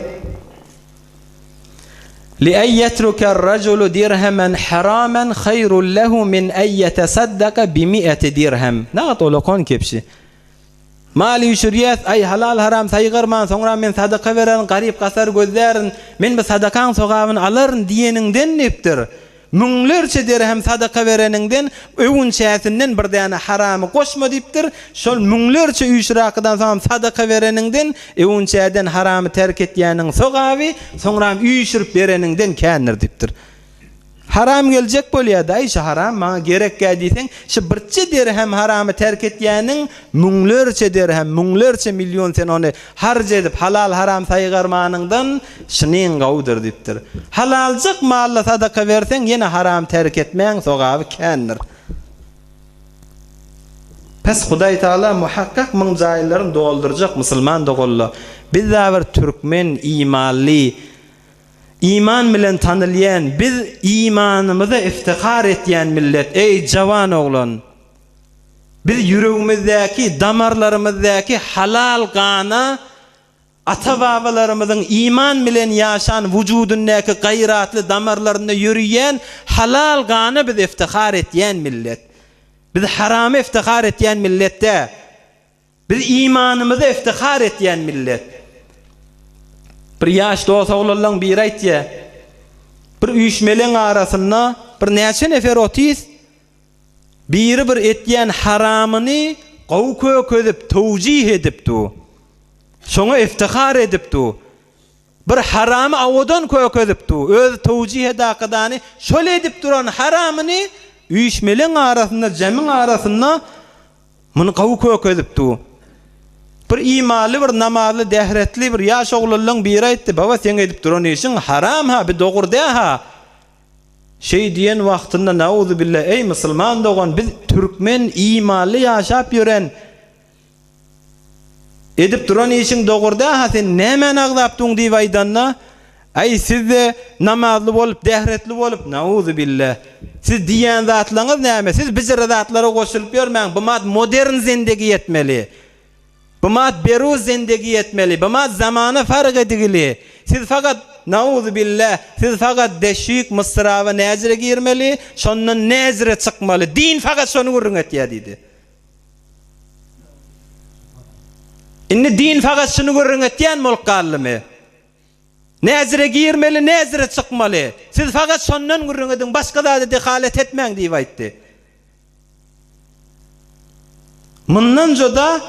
Li en yetruke rajulu dirhemen haramen haýrun lehu min en yetesaddaka bi mi'eti dirhem. Nagat olakan kepşi. Mal üýşürýäs, aý, halal-haram saýgarman, soňra men sadaka bererin, garyp-gasar gözlärin, men bu sadakaň sogabyny alaryn diýeniňden diýipdir. Müňlerçe derhem sadaka bereniňden, öwünçäsinden bir däne haramy goşma diýipdir. Şol müňlerçe üýşürakydan soňam sadaka bereniňden, öwünçäden haramy terk etýäniň sogaby, soňram üýşürip bereniňden kändir diýipdir. Haram geljek bolýa daýy şu haram maňa gerekgä diýseň şu birçe derhem haramy terk etýäniň müňlerçe derhem müňlerçe million sen ony harç edip halal haram saýgarmanyňdan şynyň gowudyr diýipdir. Halaljyk mally sadaka berseň ýene haram terk etmäň sogaby kändir. Pes Hudaý Taala muhakkak myň jaýlaryny doldurjak musulman doganla biz-ä bir türkmen imanly Iman bilen tanylýan biz imanymyza iftihar etýän millet eý jawan oglan biz ýüregimizdäki damarlarymyzdaky halal gana ata babalarymyzyň iman bilen ýaşan wujudyndaky gaýratly damarlarynda ýörüýän halal gana biz iftihar etýän millet biz harama iftihar etýän millet dä. Biz imanymyza iftihar etýän millet. Bir ýaş dos oglanlaň biri aýtýa, Bir üýşmeleň arasynda bir näçe nefer otys, biri bir etýän haramyny gowy kökezip, towjih edip du. Şoňa iftihar edip du. Bir haramy awadan kökezip du. Özi towjih edakadany şol edip duran haramyny üýşmeleň arasynda, jemiň arasynda Muny gowy kökezip du. Bir imanly, bir namazly, dähretli bir ýaş oglanlaň biri aýtdy, Baba, seň edip duran işiň haram-ha, bi dogry dä-ha. Şeý diýen wagtynda, nauzubilla, eý, musulman dogan, biz türkmen imanly ýaşap ýören, edip duran işiň dogry dä-ha, sen nämäni agzap duň diýip aýdanda, Aý, siz-de namazly bolup, dähretli bolup, nauzubilla, siz diýýän zatlaryňyz näme? Siz bijire zatlara goşulyp ýörmäň, bu mat modern zendegi etmeli. Bu mat beruz zendegi etmeli. Bu mat zamana fark edigili. Siz fakat, nauzubilla, siz fakat deşik, mysraba näzire girmeli, şondan näzire çykmaly. Din fakat şony gürrüň etýär diýdi. Indi din fakat şuny gürrüň etýän bolup galdymy? Näzire girmeli, näzire çykmaly. Siz fakat şondan gürrüň ediň, başga zada dehalet etmäň diýip aýtdy. Mundan juda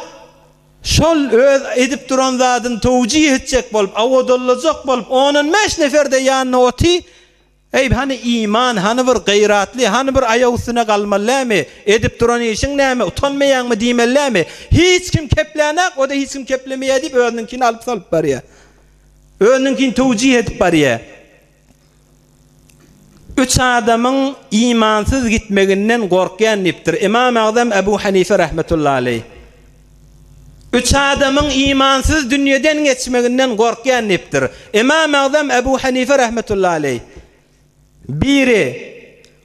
şol öz edip duran zadyny towjih etjek bolup, awadallajak bolup, on-on bäş nefer-de ýanynda oty. Eý, hany iman, hany bir gaýratly, hany bir aýak üstüne galmaly dälmi? Edip duran işiň näme, utanmaýaňmy diýmeli dälmi? Hiç kim keplänak, o-da hiç kim keplemeýär diýip özüniňkini alyp salyp barýar. Özüniňkini towjih edip barýar. Üç adamyň imansyz gitmeginden gorkýan diýipdir. Ymam Agzam Ebu Hanife rahmetullahi aleýh. Üç adamyň imansyz dünýeden geçmeginden gorkýan diýipdir. Ymam Agzam Ebu Hanife rahmetullahi aleýh. Biri,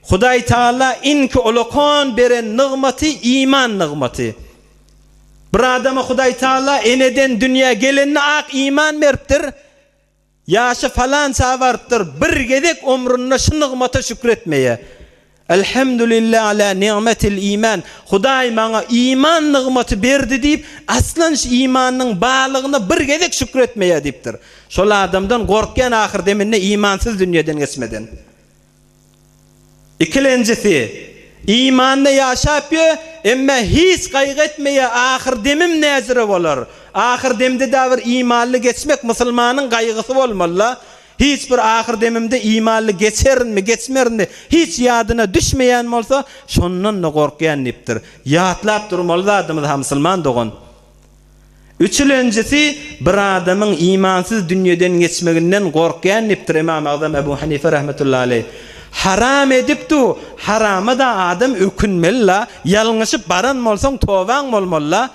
Hudaý Taala inki ulakan beren nygmaty iman nygmaty. Bir adama Hudaý Taala eneden dünýä gelende ak iman beripdir. Ýaşy falança barypdyr, bir gezek omründe şu nygmata şükür etmeýär. Elhamdülillah ala ni'metil iman, Hudaý maňa iman nygmaty berdi diýip, aslan şu imanyň barlygyna bir gezek şükür etmeýär diýipdir. Şol adamdan gorkýan ahyr deminde imansyz dünýeden geçmeden. Ikilenjisi, imanda ýaşap ýö, emme hiç gaýgy etmeýä, ahyr demim näjüre bolar? Ahyr demde-de bir imanly geçmek musulmanyň gaýgysy bolmaly-la. Hiç bir ahyr demimde imanly geçerinmi, geçmerinmi hiç ýadyna düşmeýän bolsa, şondan-da gorkýan diýipdir. Ýatlap durmaly zadymyz-ha musulman dogan. Üçülenjisi, bir adamyň imansyz dünýeden geçmeginden gorkýan diýipdir Ymam Agzam Ebu Hanife rahmetullahi aleýh. Haram edip-du, harama-da adam ökünmeli-la, ýalňyşyp baran bolsaň tobaň bolmaly-la.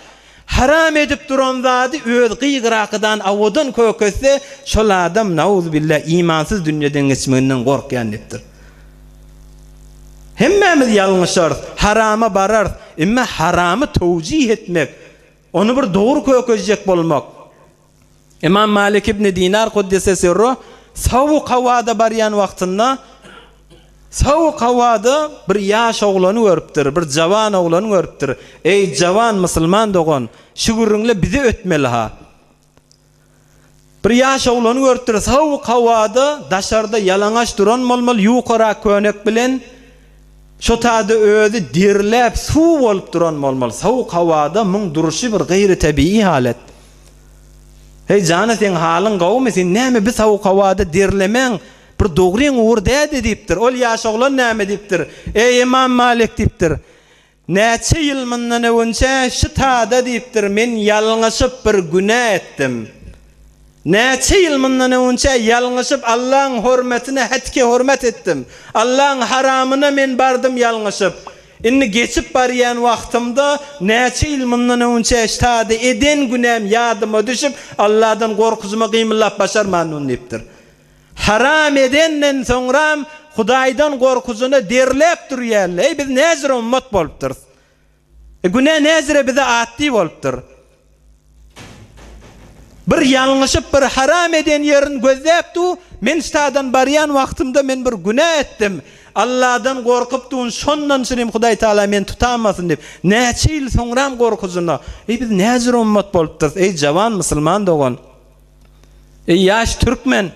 Haram edip duran zady öz gygyrakydan awadan köketse, şol adam nauzubilla imansyz dünýeden geçmeginden gorkýan diýipdir. Hemmämiz ýalňyşarys, harama bararys, emma haramy towjih etmek, Ony bir dogry kökezjek bolmak. Ymam Malik ibn Dinar kuddise sirruh sowuk howada barýan wagtynda sowuk howada bir ýaş oglany görüpdir, bir jawan oglany görüpdir. Eý, jawan musulman dogan, şu gürrüňle bize ötmeli-ha. Bir ýaş oglany görüpdir, sowuk howada daşarda ýalaňaç duran bolmaly, ýukarak köýnek bilen. Şo tada özi derläp suw bolup duran bolmaly. Sowuk howada muň durşy bir gaýry tebigy halat. Heý jana seň halyň gowumy sen näme bi sowuk howada derlemäň bir dogryň ugur däde diýipdir. Ol ýaş oglan näme diýipdir. Eý Ymam Malik diýipdir. Näçe ýyl mundan öwünçä şu tada diýipdir, men ýalňyşyp bir günä etdim. Näçe ýyl mundan öwünçä ýalňyşyp Allaň hormatyna hätke hormat etdim. Allaň haramyna men bardym ýalňyşyp. Indi geçip barýan wagtymda näçe ýyl mundan öwünçä şu tada eden günäm ýadyma düşüp Alladan gorkujyma gymyldap başarmandym diýipdir. Haram edenden soňram Hudaýdan gorkuzyna derläp durýarlar. Eý, biz näzire ummat bolupdyrys. E, günä näzire bize atdy bolupdyr. Bir ýalňyşyp bir haram eden ýerini gözläp du, men ştadan barýan wagtymda men bir günä etdim. Alladan gorkup dun, şondan çynym Hudaý Taala meni tutamasyn diýip, näçe ýyl soňram gorkuzyna. Eý, biz näzire ummat bolupdyrys, eý, jawan musulman dogan. Eý ýaş türkmen!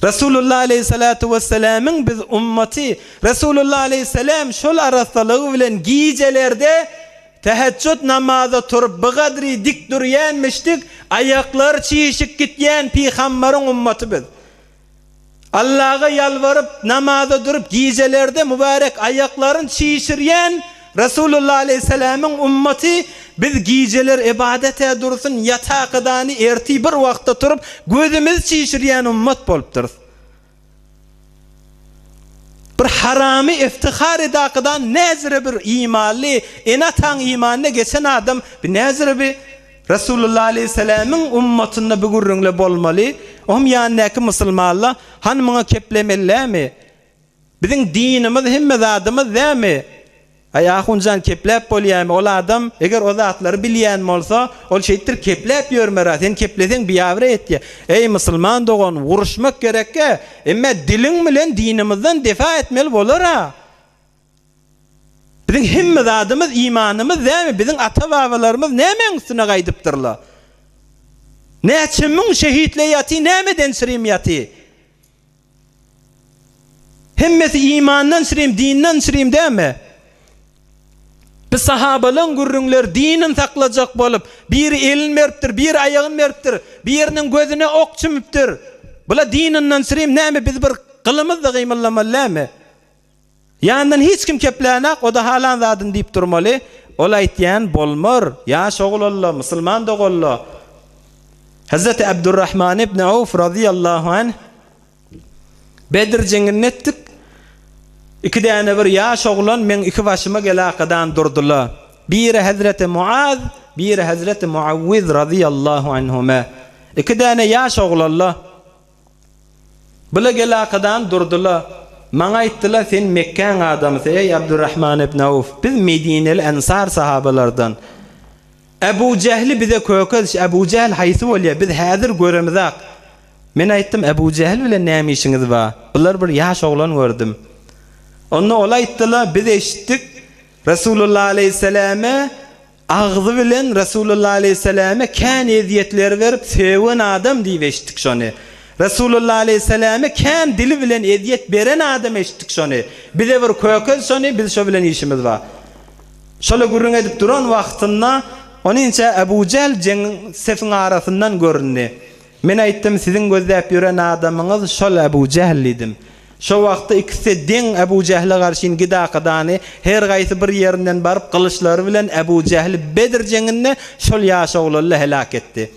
Resulullah aleýhissalatu wessalamyň biz ummaty, Resulullah aleýhissalam şol arassalygy bilen gijelerde tehejjüd namaza turup bigadry dik durýanmyşdyk, aýaklary çişip gitýän pygambaryň ummaty biz. Allaga ýalbaryp, namaza durup, gijelerde mübärek aýaklaryny çişirýän Resulullah aleýhissalamyň ummaty, biz gijeler ybadete dursun, ýatakadany ertir bir wagtda turup, gözümizi çişirýän ummat bolupdyrys. Bir haramy iftihar edakadan näzire bir imanly, ene-ataň imanyna geçen adam bir näzire bir Resulullah aleýhissalamyň ummatynda bu gürrüňle bolmaly. Ohm ýanyndaky musulmanla, hany muňa keplemelilämi? Biziň dinimiz hemme zadymyz dämi? Aý ahunjan kepläp bolýamy ol adam eger o zatlary bilýän bolsa ol şeýtdir kepläp ýörmera sen kepleseň biabraý etýä. Eý musulman dogan uruşmak gerekgä emme diliň bilen dinimizden defa etmeli bolara. Biziň hemme zadymyz imanymyz dämi biziň ata babalarymyz nämäň üstüne gaýdypdyrla. Näçe müň şehitle ýaty nämeden çyrim ýaty. Hemmesi imandan çyrim, dinden çyrim dälmi? Biz sahabalaň gürrüňleri dinin saklajak bolup, biri elini beripdir, biri aýagyny beripdir, biriniň gözüne ok çümüpdir. Bula dininden çyrim näme biz bir. gylymyz-da gymyldamaly dälmi? Ýanyndan hiç kim keplänak, o-da halan zadyny diýip durmaly. Ol aýtýan bolmar, ýaş ogul olla, musulman doganla. Hezreti Abdurrahman ibn Awf razyýallahu anh Bedr jeňinde etdik. Iki däne bir ýaş oglan meň iki başyma gelakadan durdyla. Biri Hezreti Muaz, biri Hezreti Muawwiz razyýallahu anhuma. Iki däne ýaş oglanla. Bula gelakadan durdyla. Maňa aýtdyla, sen Mekgäň adamysy, eý Abdurrahman ibn Awf, biz Medineli ensar sahabalardan. Ebu Jähli bize kökezş, Ebu Jähl haýsy bolýa, biz häzir göremizak. Men aýtdym, Ebu Jähl bilen näme işiňiz bar? Bular bir ýaş oglan gördüm. Onda ol aýtdyla, biz eşitdik, Resulullah aleýhissalame agzy bilen Resulullah aleýhissalame kän ezýetler berip söwen adam diýip eşitdik şony. Resulullah aleýhissalame kän dili bilen ezýet beren adam eşitdik şony. Bize bir kökez şony, biz şo bilen işimiz bar. Şola gürrüň edip duran wagtynda onynça Ebu Jähl jeňiň sefiň arasyndan göründi. Men aýtdym, siziň gözläp ýören adamyňyz şol Ebu Jähl diýdim. Şo wagtda ikisi deň Ebu Jähle garşyn gidakadany her gaýsy bir ýerinden baryp gylyçlary bilen Ebu Jähli Bedr jeňinde şol ýaş oglanla heläk etdi.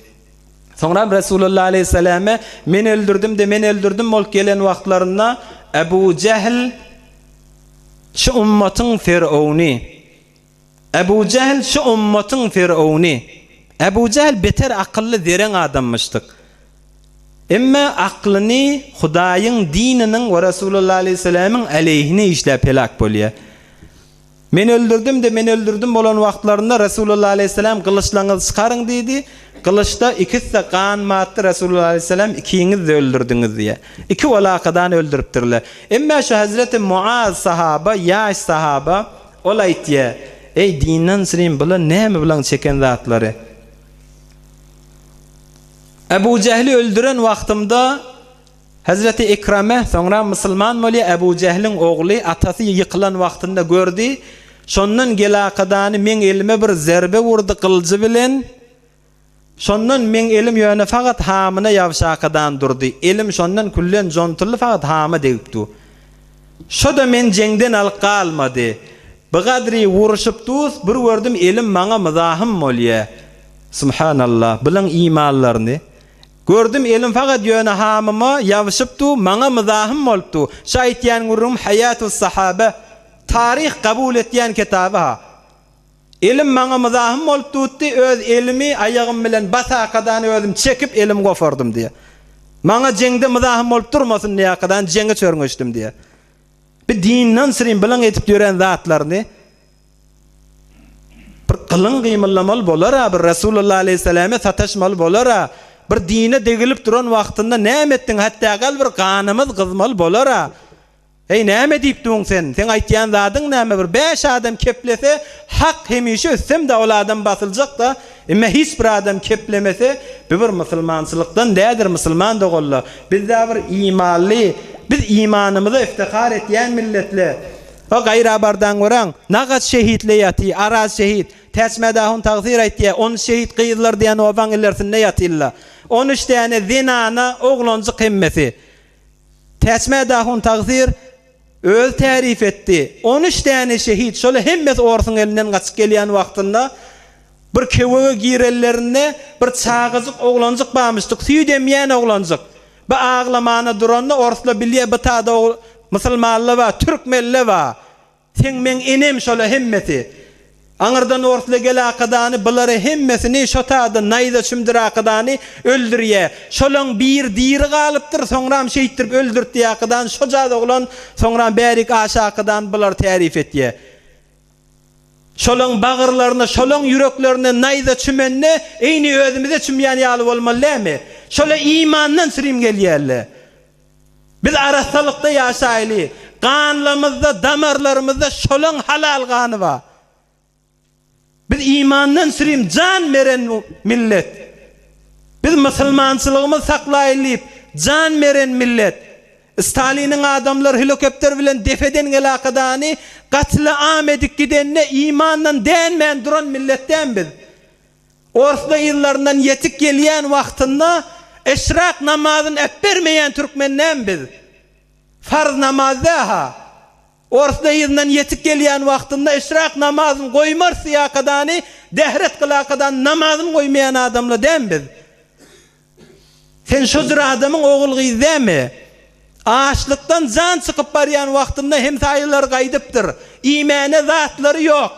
Soňram Resulullah aleýhissalame men öldürdim-de men öldürdim bolup gelen wagtlarynda Ebu Jähl şu ummatyň Ferowny Ebu Jähl şu ummatyň Ferowny. Ebu Jähl beter akylly zereň adammyşdyk. Emme aklyny Hudaýyň dininiň we Resulullah aleýhissalamyň aleýhine işläp heläk bolýar. Men öldürdim-de men öldürdim bolan wagtlarynda Resulullah aleýhissalam gylyçlaňyzy çykaryň diýdi. Gylyçda ikisi-de gan batdy Resulullah aleýhissalam ikiňiz-de öldürdiňiz diýýär. Iki walakadan öldüripdirler. Emme şu Hezreti Muaz sahaba ýaş sahaba Ol aýtýa, Eý, dinden syrym, bular näme bulaň çeken zatlary? Ebu Jähli öldüren wagtymda Hezreti Ikrame, soňra musulman bolýa, Ebu Jähliň ogly, atasy ýykylan wagtynda gördi. Şondan gelakadany meň elime bir zerbe urdy gylyjy bilen. Şondan meň elim ýöne fakat hamyna ýabşakadan durdy. Elim şondan küllen jontuldy fakat hama degip du. Şo-da men jeňden alyp galmady. Bigadry wuruşyp dus, bir gördüm elim maňa myzahym bolýa. Subhanallah, bulaň imanlaryny. Gördüm elim fakat ýöne hamyma ýabşyp du, maňa myzahym bolup du. Şu aýtýan gürrüňim Haýatus Sahabe, taryh kabul etýän kitaby-ha. Elim maňa myzahym bolup dutdy, öz elimi aýagym bilen basakadan özüm çekip elimi gopardym diýýär. Maňa jeňde myzahym bolup durmasyn diýýärkadan jeňe çörňeşdim diýýär. Bir dinden syryn bilen edip ýören zatlaryny bir gylyň gymyldamaly bolar-a, bir Resulullah aleýhissalame sataşmaly bolar-a, bir dine degilip duran wagtynda näme etdiň, hatda gal bir ganymyz gyzmaly bolar-a. Heý, näme diýip duň sen? Seň aýtýan zadyň näme? Bir bäş adam keplese, hak hemişe üstem-dä, ol adam basyljak-da. Emme hiç bir adam keplemese, bu bir musulmançylykdan dädir, musulman doganlar. Biz-dä bir imanly, biz imanymyza iftihar etýän milletler. O gaýrabardan göräň, nagaç şehitle ýaty, Araz şehit, Täçmädahun tagsyr aýtýa, on üç şehit gyzlar diýen obaň ilersinde ýatylla. On üç däne zenana, oglanjyk hemmesi. Täçmäd ahun tagsyr özi tärif etdi. On üç däne şehit, şola hemmesi orsuň elinden gaçyp gelýän wagtynda bir kewege girenlerinde bir çagajyk oglanjyk barmyşdyk, süýt emýän oglanjyk. Bu aglamana duranda orsla bilýä bu tada musulmanla bar, türkmenle bar. Seň meň enem şola hemmesi. Aňyrdan orsly gel akadany bulary hemmesini şo tada naýza çümdür akadany öldürýä. Şolaň bir diri galypdyr soňram şeýtdirip öldürtdi akadany şojaz oglan soňram bärik aşa akadany bulary tärif etýä. Şolaň bagyrlaryna şolaň ýüreklerine naýza çümende eýni özümize çümýän ýaly bolmaly dämi? Şola imandan sürüm gelýälle. Biz arassalykda ýaşaýly. Ganlamyzda, damarlarymyzda şolaň halal gany bar. Biz imandan sürüm jan beren millet. Biz musulmançylygymyzy saklaýly diýip jan beren millet. Staliniň adamlary helikopter bilen depeden gelakadany gatly am edip gidende imandan dänmän duran millet dämi biz? Orsda yzlaryndan ýetik gelýän wagtynda eşrak namazyny äpbermeýän türkmen näme biz? Farz namaz dä-ha. Orsda yzyndan ýetip gelýän wagtynda eşrak namazyny goýmarys diýakadany, dähret kylakadan namazyny goýmaýan adamlar dämi biz? Sen şo jür adamyň ogul-gyzy dämi? Açlykdan jan çykyp barýan wagtynda hemsaýalary gaýdypdyr. Iýmäne zatlary ýok.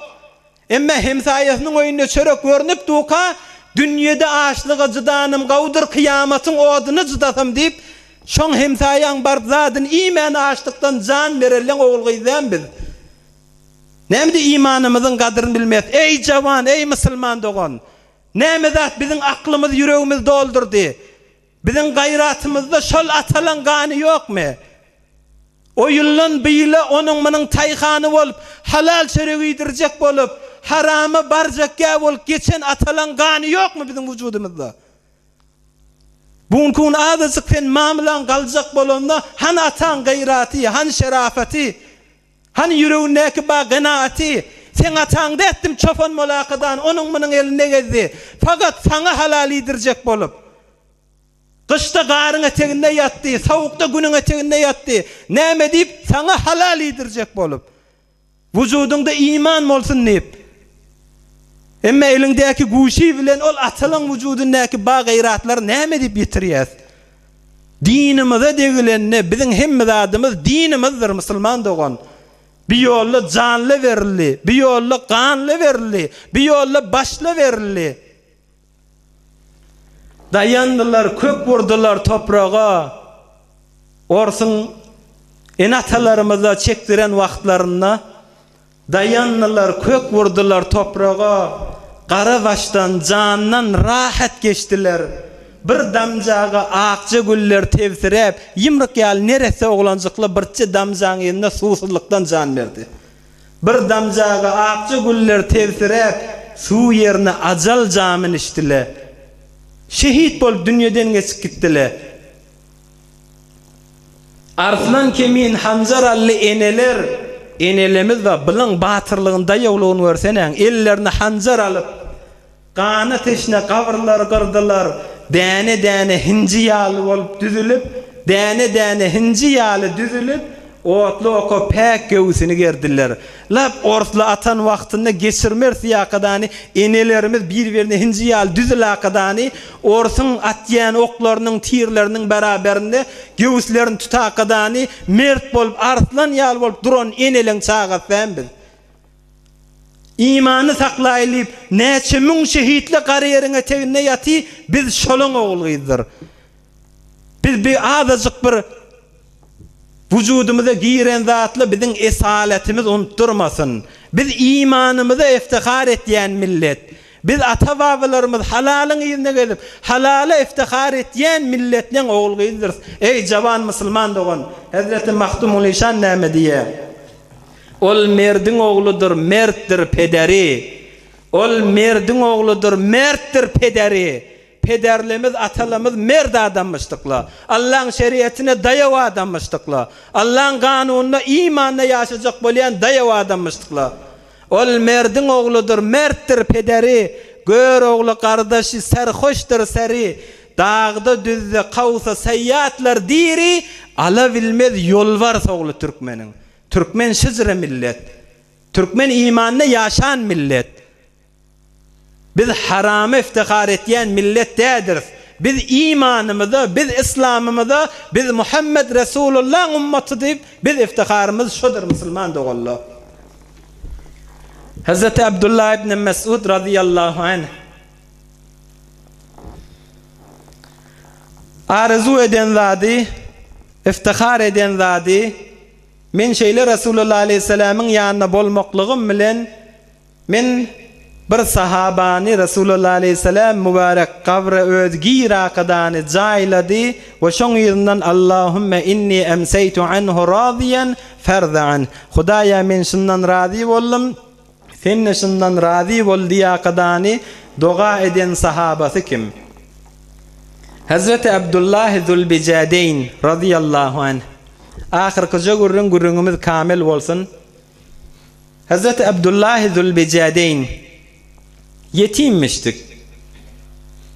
Emme hemsaýasynyň öýünde çörek görnüp duka, Dünýede açlyga jydanym gowudyr, kyýamatyň oduna jydasam diýip, şoň hemsaýaň baryp zadyny iýmän açlykdan jan berelleň ogul-gyz dämi biz? Nämede imanymyzyň gadryny bilmeýäs? Eý jawan, eý musulman dogan! Näme zat biziň aklymyzy ýüregimizi doldurdy? Biziň gaýratymyzda şol atalaň gany ýokmy? O ýyldan bu ýyla onuň-munuň taýhany bolup, halal çörek iýdirjek bolup, harama barjakgä bolup geçen atalaň gany ýokmy biziň wujudymyzda? Bu günki gün azajyk sen mamlaň galjak bolanda, hany ataň gaýraty, hany şerafaty? Hany ýüregindäki ba ganaaty? Seň ataň dätdim çopan molakadan onuň-munuň elinde gezdi. Fakat saňa halal iýdirjek bolup. Gyşda garyň eteginde ýatdy, sowukda günüň eteginde ýatdy. Näme diýip, saňa halal iýdirjek bolup. Wujudyňda iman bolsun diýip. Emma eliňdäki güýçi bilen ol atalaň wujudyndaky ba gaýratlary näme diýip ýitirýäs? Dinimize degilende biziň hemme zadymyz dinimizdir musulman dogan. Bi ýolda janla berildi, bi ýolda ganla berildi, bi ýolda başla berildi. Daýandylar, kök urdular topraga. Orsuň ene-atalarymyza çekdiren wagtlarynda Daýandylar, kök urdular topraga, Gara başdan, jandan rahat geçdiler. Bir damjaga akja güller tebsiräp, Ýumruk ýaly neresse oglanjykly birçe damjaň yzynda suwsuzlykdan jan berdi. Bir damjaga akja güller tebsiräp, Suw ýerine ajal jamyn içdile. Şehit bolup dünýeden geçip gitdile. Arslan kimin hanjar ally eneler, enelemiz bar, bylyň batyrlygyny, daýawlygyny görsenäň, ellerine hanjar alyp, gana teşne gabyrlary gyrdylar, däne-däne hinji ýaly bolup düzülip, däne-däne hinji ýaly düzülip, otly oka päk göwsüni gerdiler. Lap orsly atan wagtynda geçirmeris ýakadany, enelerimiz bir-birine hinji ýaly düzülakadany, orsuň atýan oklarynyň tirleriniň beraberinde göwüslerini tutakadany, mert bolup, arslan ýaly bolup duran eneleň çagasy dämi biz? Imany saklaýly diýip, näçe müň şehitli gara ýeriň eteginde ýaty, biz şolaň ogul-gyzdyr. Biz bir azajyk bir wujudymyza giren zatla biziň esaletimiz unutdurmasyn. Biz imanymyza iftihar etýän millet. Biz ata-babalarymyz halalyň yzyna gezip, halala iftihar etýän milletleň ogul-gyzydyrys. Eý, jawan musulman dogan, Hezreti Magtymgulyşan näme diýýär? Ol merdiň ogludyr, mertdir pederi. Ol merdiň ogludyr, mertdir pederi. Pederlemiz, atalamyz merd adammyşdykla. Allaň şeriatine daýaw adammyşdykla. Allaň kanunyna, imanyna ýaşajak bolýan daýaw adammyşdykla. Ol merdiň ogludyr, mertdir pederi, Görogly gardaşy serhoşdyr seri, Dagda-düzde kawsa saýýatlar diri, Ala bilmez ýolbars ogly türkmeniň. Türkmen şyjra millet. Türkmen imanda ýaşan millet. Biz harama iftihar etýän millet dädiris. Biz imanymyza, biz yslamymyza, biz Muhammed Resulullaň ummaty diýip, biz iftiharymyz şodur musulman doganlar. Hazreti Abdullah ibn Mesud razyýallahu anh arzuw eden zady, iftihar eden zady, men şeýle Resulullah aleýhissalamyň ýanynda bolmaklygym bilen Men bir sahabany Resulullah aleýhissalam mübärek gabra öz girakadany jaýlady we şoň yzyndan Allahümme inni emseýtu anhu razyýan ferza anh Hudaýa men şundan razy boldum, sen-de şundan razy bol diýakadany doga eden sahabasy kim? Hezreti Abdullahi Zülbijädeýn razyýallahu anh. Ahyrkyja gürrüň gürrüňimiz kamil bolsun. Hezreti Abdullahi Zülbijädeýn ýetimmişdik.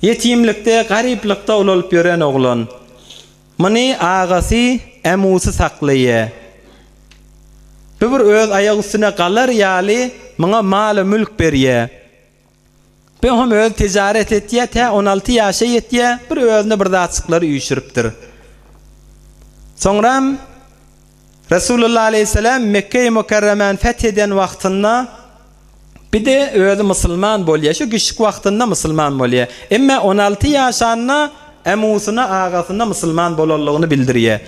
Ýetimlikde, garyplykda ulalyp ýören oglan. Muny agasy. Ämusy saklaýa. Bu bir öz aýak üstüne galar ýaly muňa mal-u mülk berýä. Bu hem özi tijaret etýä, tä 16 ýaşa ýetýä, bir özüne bir zatjyklary üýşüripdir. Soňram Resulullah aleýhissalam Mekge-i Mükerremäni feth eden wagtynda bir-de özi musulman bolýar. Şu kiçjik wagtynda musulman bolýar. Emma 16 ýaşanda ämusyna, agasyna musulman bolanlygyny bildirýär.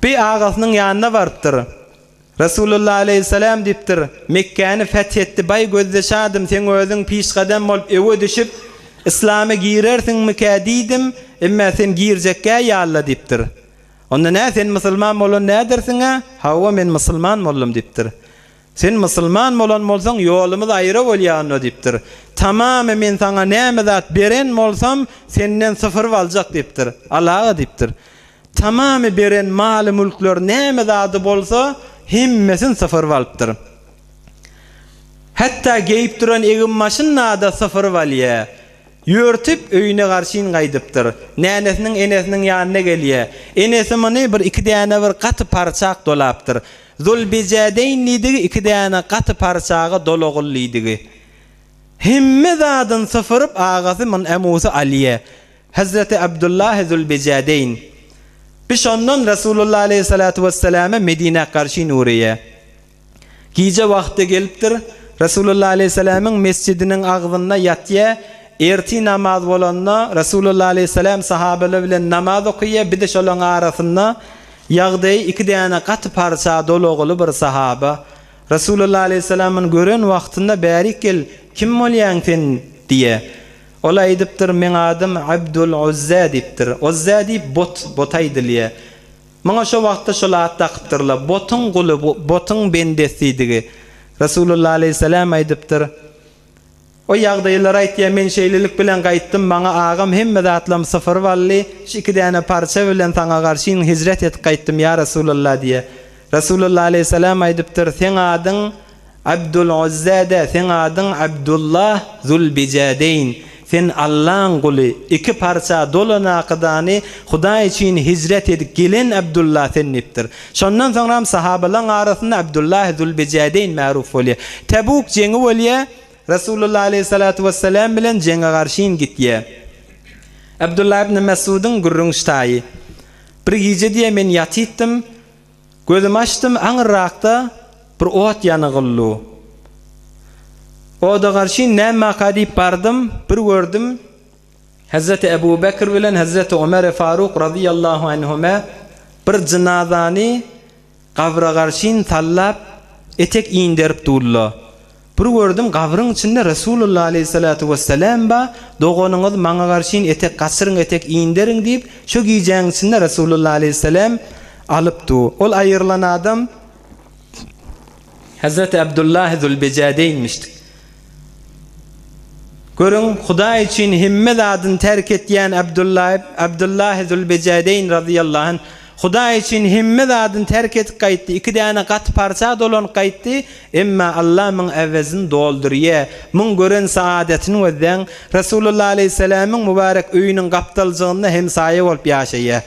Bir agasynyň ýanyna barypdyr. Resulullah aleýhissalam diýipdir, Mekgäni feth etdi, baý gözdeşadym, seň özüň pişgadam bolup öwe düşüp, yslama girersiňmikä diýdim, emma sen girjekgä ýalla diýipdir. Onda nä sen musulman bolan nädersiň-ä? Hawa, men musulman boldum diýipdir. Sen musulman bolan bolsaň, ýolumyz aýra bolýar onda diýipdir. Tamamy men saňa näme zat beren bolsam, senden sypyryp aljak diýipdir. Alaga diýipdir. Tamamy beren maly-mülkler näme zady bolsa, hemmesini sypyryp alypdyr. Hatda geýip duran egin-maşyn-da sypyryp alýar. Ýörtüp, öýüne garşyn gaýdypdyr. Nänesiniň enesiniň ýanyna gelýär. Enesi muny bir iki däne bir gaty parçak dolapdyr. Zulbijädeýn diýdigi iki däne gaty parçaga dolagyl diýdigi. Hemme zadyny sypyryp agasy mun Ämusy alýa. Hezreti Abdullahy Zulbijädeýn. Bi şondan Resulullah aleýhissalatu wesselame Medinä garşyn ugraýa. Gije wagty gelipdir. Resulullah aleýhissalamyň mesjidiniň agzynda ýatýa. Ertir namaz bolanda Resulullah aleýhissalam sahabalar bilen namaz okaýa, bir-de şolaň arasynda ýagdaýy iki däne gaty parça dolagyly bir sahaba. Resulullah aleýhissalam muny gören wagtynda bärik gel, kim bolýaň sen? diýä. Ol aýdypdyr, meň adym Abdul Uzza diýipdir. Uzza diýip but, buta aýdylýa. Muňa şo wagtda şol at dakypdyrlar. Botuň guly, botuň bendesi diýdigi. Resulullah aleýhissalam aýdypdyr, O ýagdaýlary aýtýar, men şeýlelik bilen gaýtdym, maňa agam hemme zatlamy sypyryp aldy, şu iki däne parça bilen saňa garşy hijret edip gaýtdym, ýa Resulallah diýýär. Resulullah aleýhissalam aýdypdyr, Seň adyň Abdul-Uzza-da, seň adyň Abdullah Zul-Bijädeýn. Sen Allaň guly, iki parça dolan akydany Hudaý üçin hijret edip gelen Abdullah sen diýipdir. Şondan soňram sahabalaň arasynda Abdullah Zul-Bijädeýn märuf bolýar. Tebuk jeňi bolýar, Resulullah aleýhissalatu wessalam bilen jeňe garşyn gitýär. Abdullah ibn Mesudyň gürrüň ştaýy. Bir gije diýýär, men ýatypdym. Gözümi açdym, aňyrrakda bir ot ýanygyldu. Oda garşy nämmaka diýip bardym, bir gördüm, Hezreti Ebu Bekr bilen Hezreti Omeri Faruk razyýallahu anhuma bir jynazany gabra garşyn sallap, etek inderip durlar. Bir gördüm, gabryň içinde Resulullah aleýhissalatu wessalam bar, doganyňyz maňa garşyn etek gaçyryň, etek inderiň diýip, şo gijäň içinde Resulullah aleýhissalam alyp dur. Ol aýrylan adam Hezreti Abdullahi Zülbejädeýnmişdik. Görüň, Hudaý üçin hemme zadyny terk etýän Abdullahi, Abdullahi Zülbejädeýn razyýallahu anh, Hudaý üçin hemme zadyny terk edip gaýtdy, iki däne gaty parça dolanyp gaýtdy, emma Allah muň äwezini doldurýa. Muň gören saadetyny gözläň, Resulullah aleýhissalamyň mübärek öýüniň gapdaljygynda hemsaýa bolup ýaşaýa.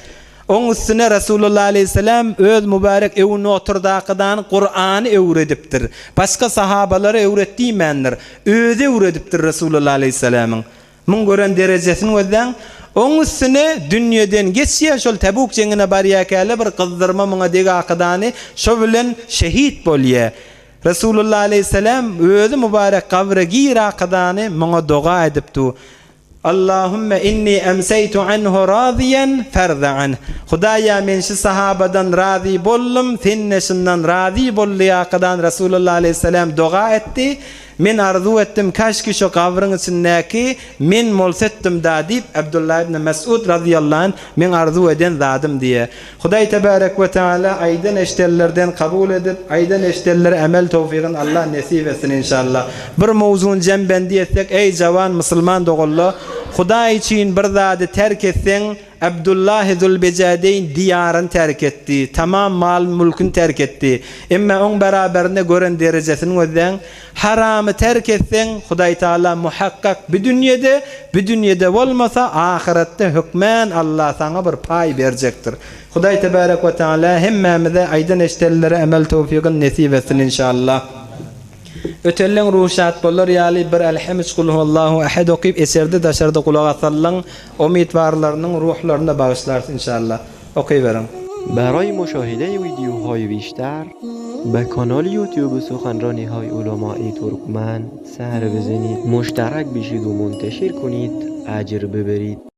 Oň üstüne Resulullah aleýhissalam öz mübärek öwünde oturdakydan Kurany öwredipdir. Başga sahabalara öwret diýmändir. Özi öwredipdir Resulullah aleýhissalamyň. Muň gören derejesini gözläň. Oň üstüne dünýeden geçýär şol Tebuk jeňine barýakäle bir gyzdyrma muňa degakydany şo bilen şehit bolýa. Resulullah aleýhissalam özi mübarek gabra girakydany muňa doga edip du. Allahümme inni emseýtu anhu razyýen ferza anh. Hudaýa men şu sahabadan razy boldum, sen-de şundan razy bol diýakadan Resulullah aleýhissalam doga etdi. Men arzuw etdim, kaşki şu gabryň içindäki men bolsetdim-da diýip, Abdullah ibn Mesud razyýallahu anh meň arzuw eden zadym diýýär. Hudaý tebarek we teala aýdan eşdenlerden kabul edip, aýdan eşdenlere emel towfygyn Allah nesip etsin inşallah. Bir mowzuny jembendi etsek eý jawan musulman doganlar, Hudaý üçin bir zady terk etseň, Abdullahi Zülbejädeýn diýaryny terk etdi, tamam mal-mülküni terk etdi. Emma oň beraberinde gören derejesini gözläň. Haramy terk etseň, Hudaýtagala muhakkak bi dünýede, bi dünýede bolmasa, ahyretde hökmän Alla saňa bir paý berjekdir. Hudaý tebarek we taala hemmämize aýdan-eşdenlere emel towfygyny nesip etsin inşallah. Ötenleň ruhy şat bolar ýaly bir Elhemüç Kulhuallahu Ehed okyp eçerde daşarda gulak asallaň umytwarlarynyň ruhlaryna bagyşlarys inşallah. Okyberiň. Baraý muşahide wideohaý bişter be kanal youtube suhanranihay ulamai turkmen ser bizenid muşterak bişid u munteşir kunid ejr biberid.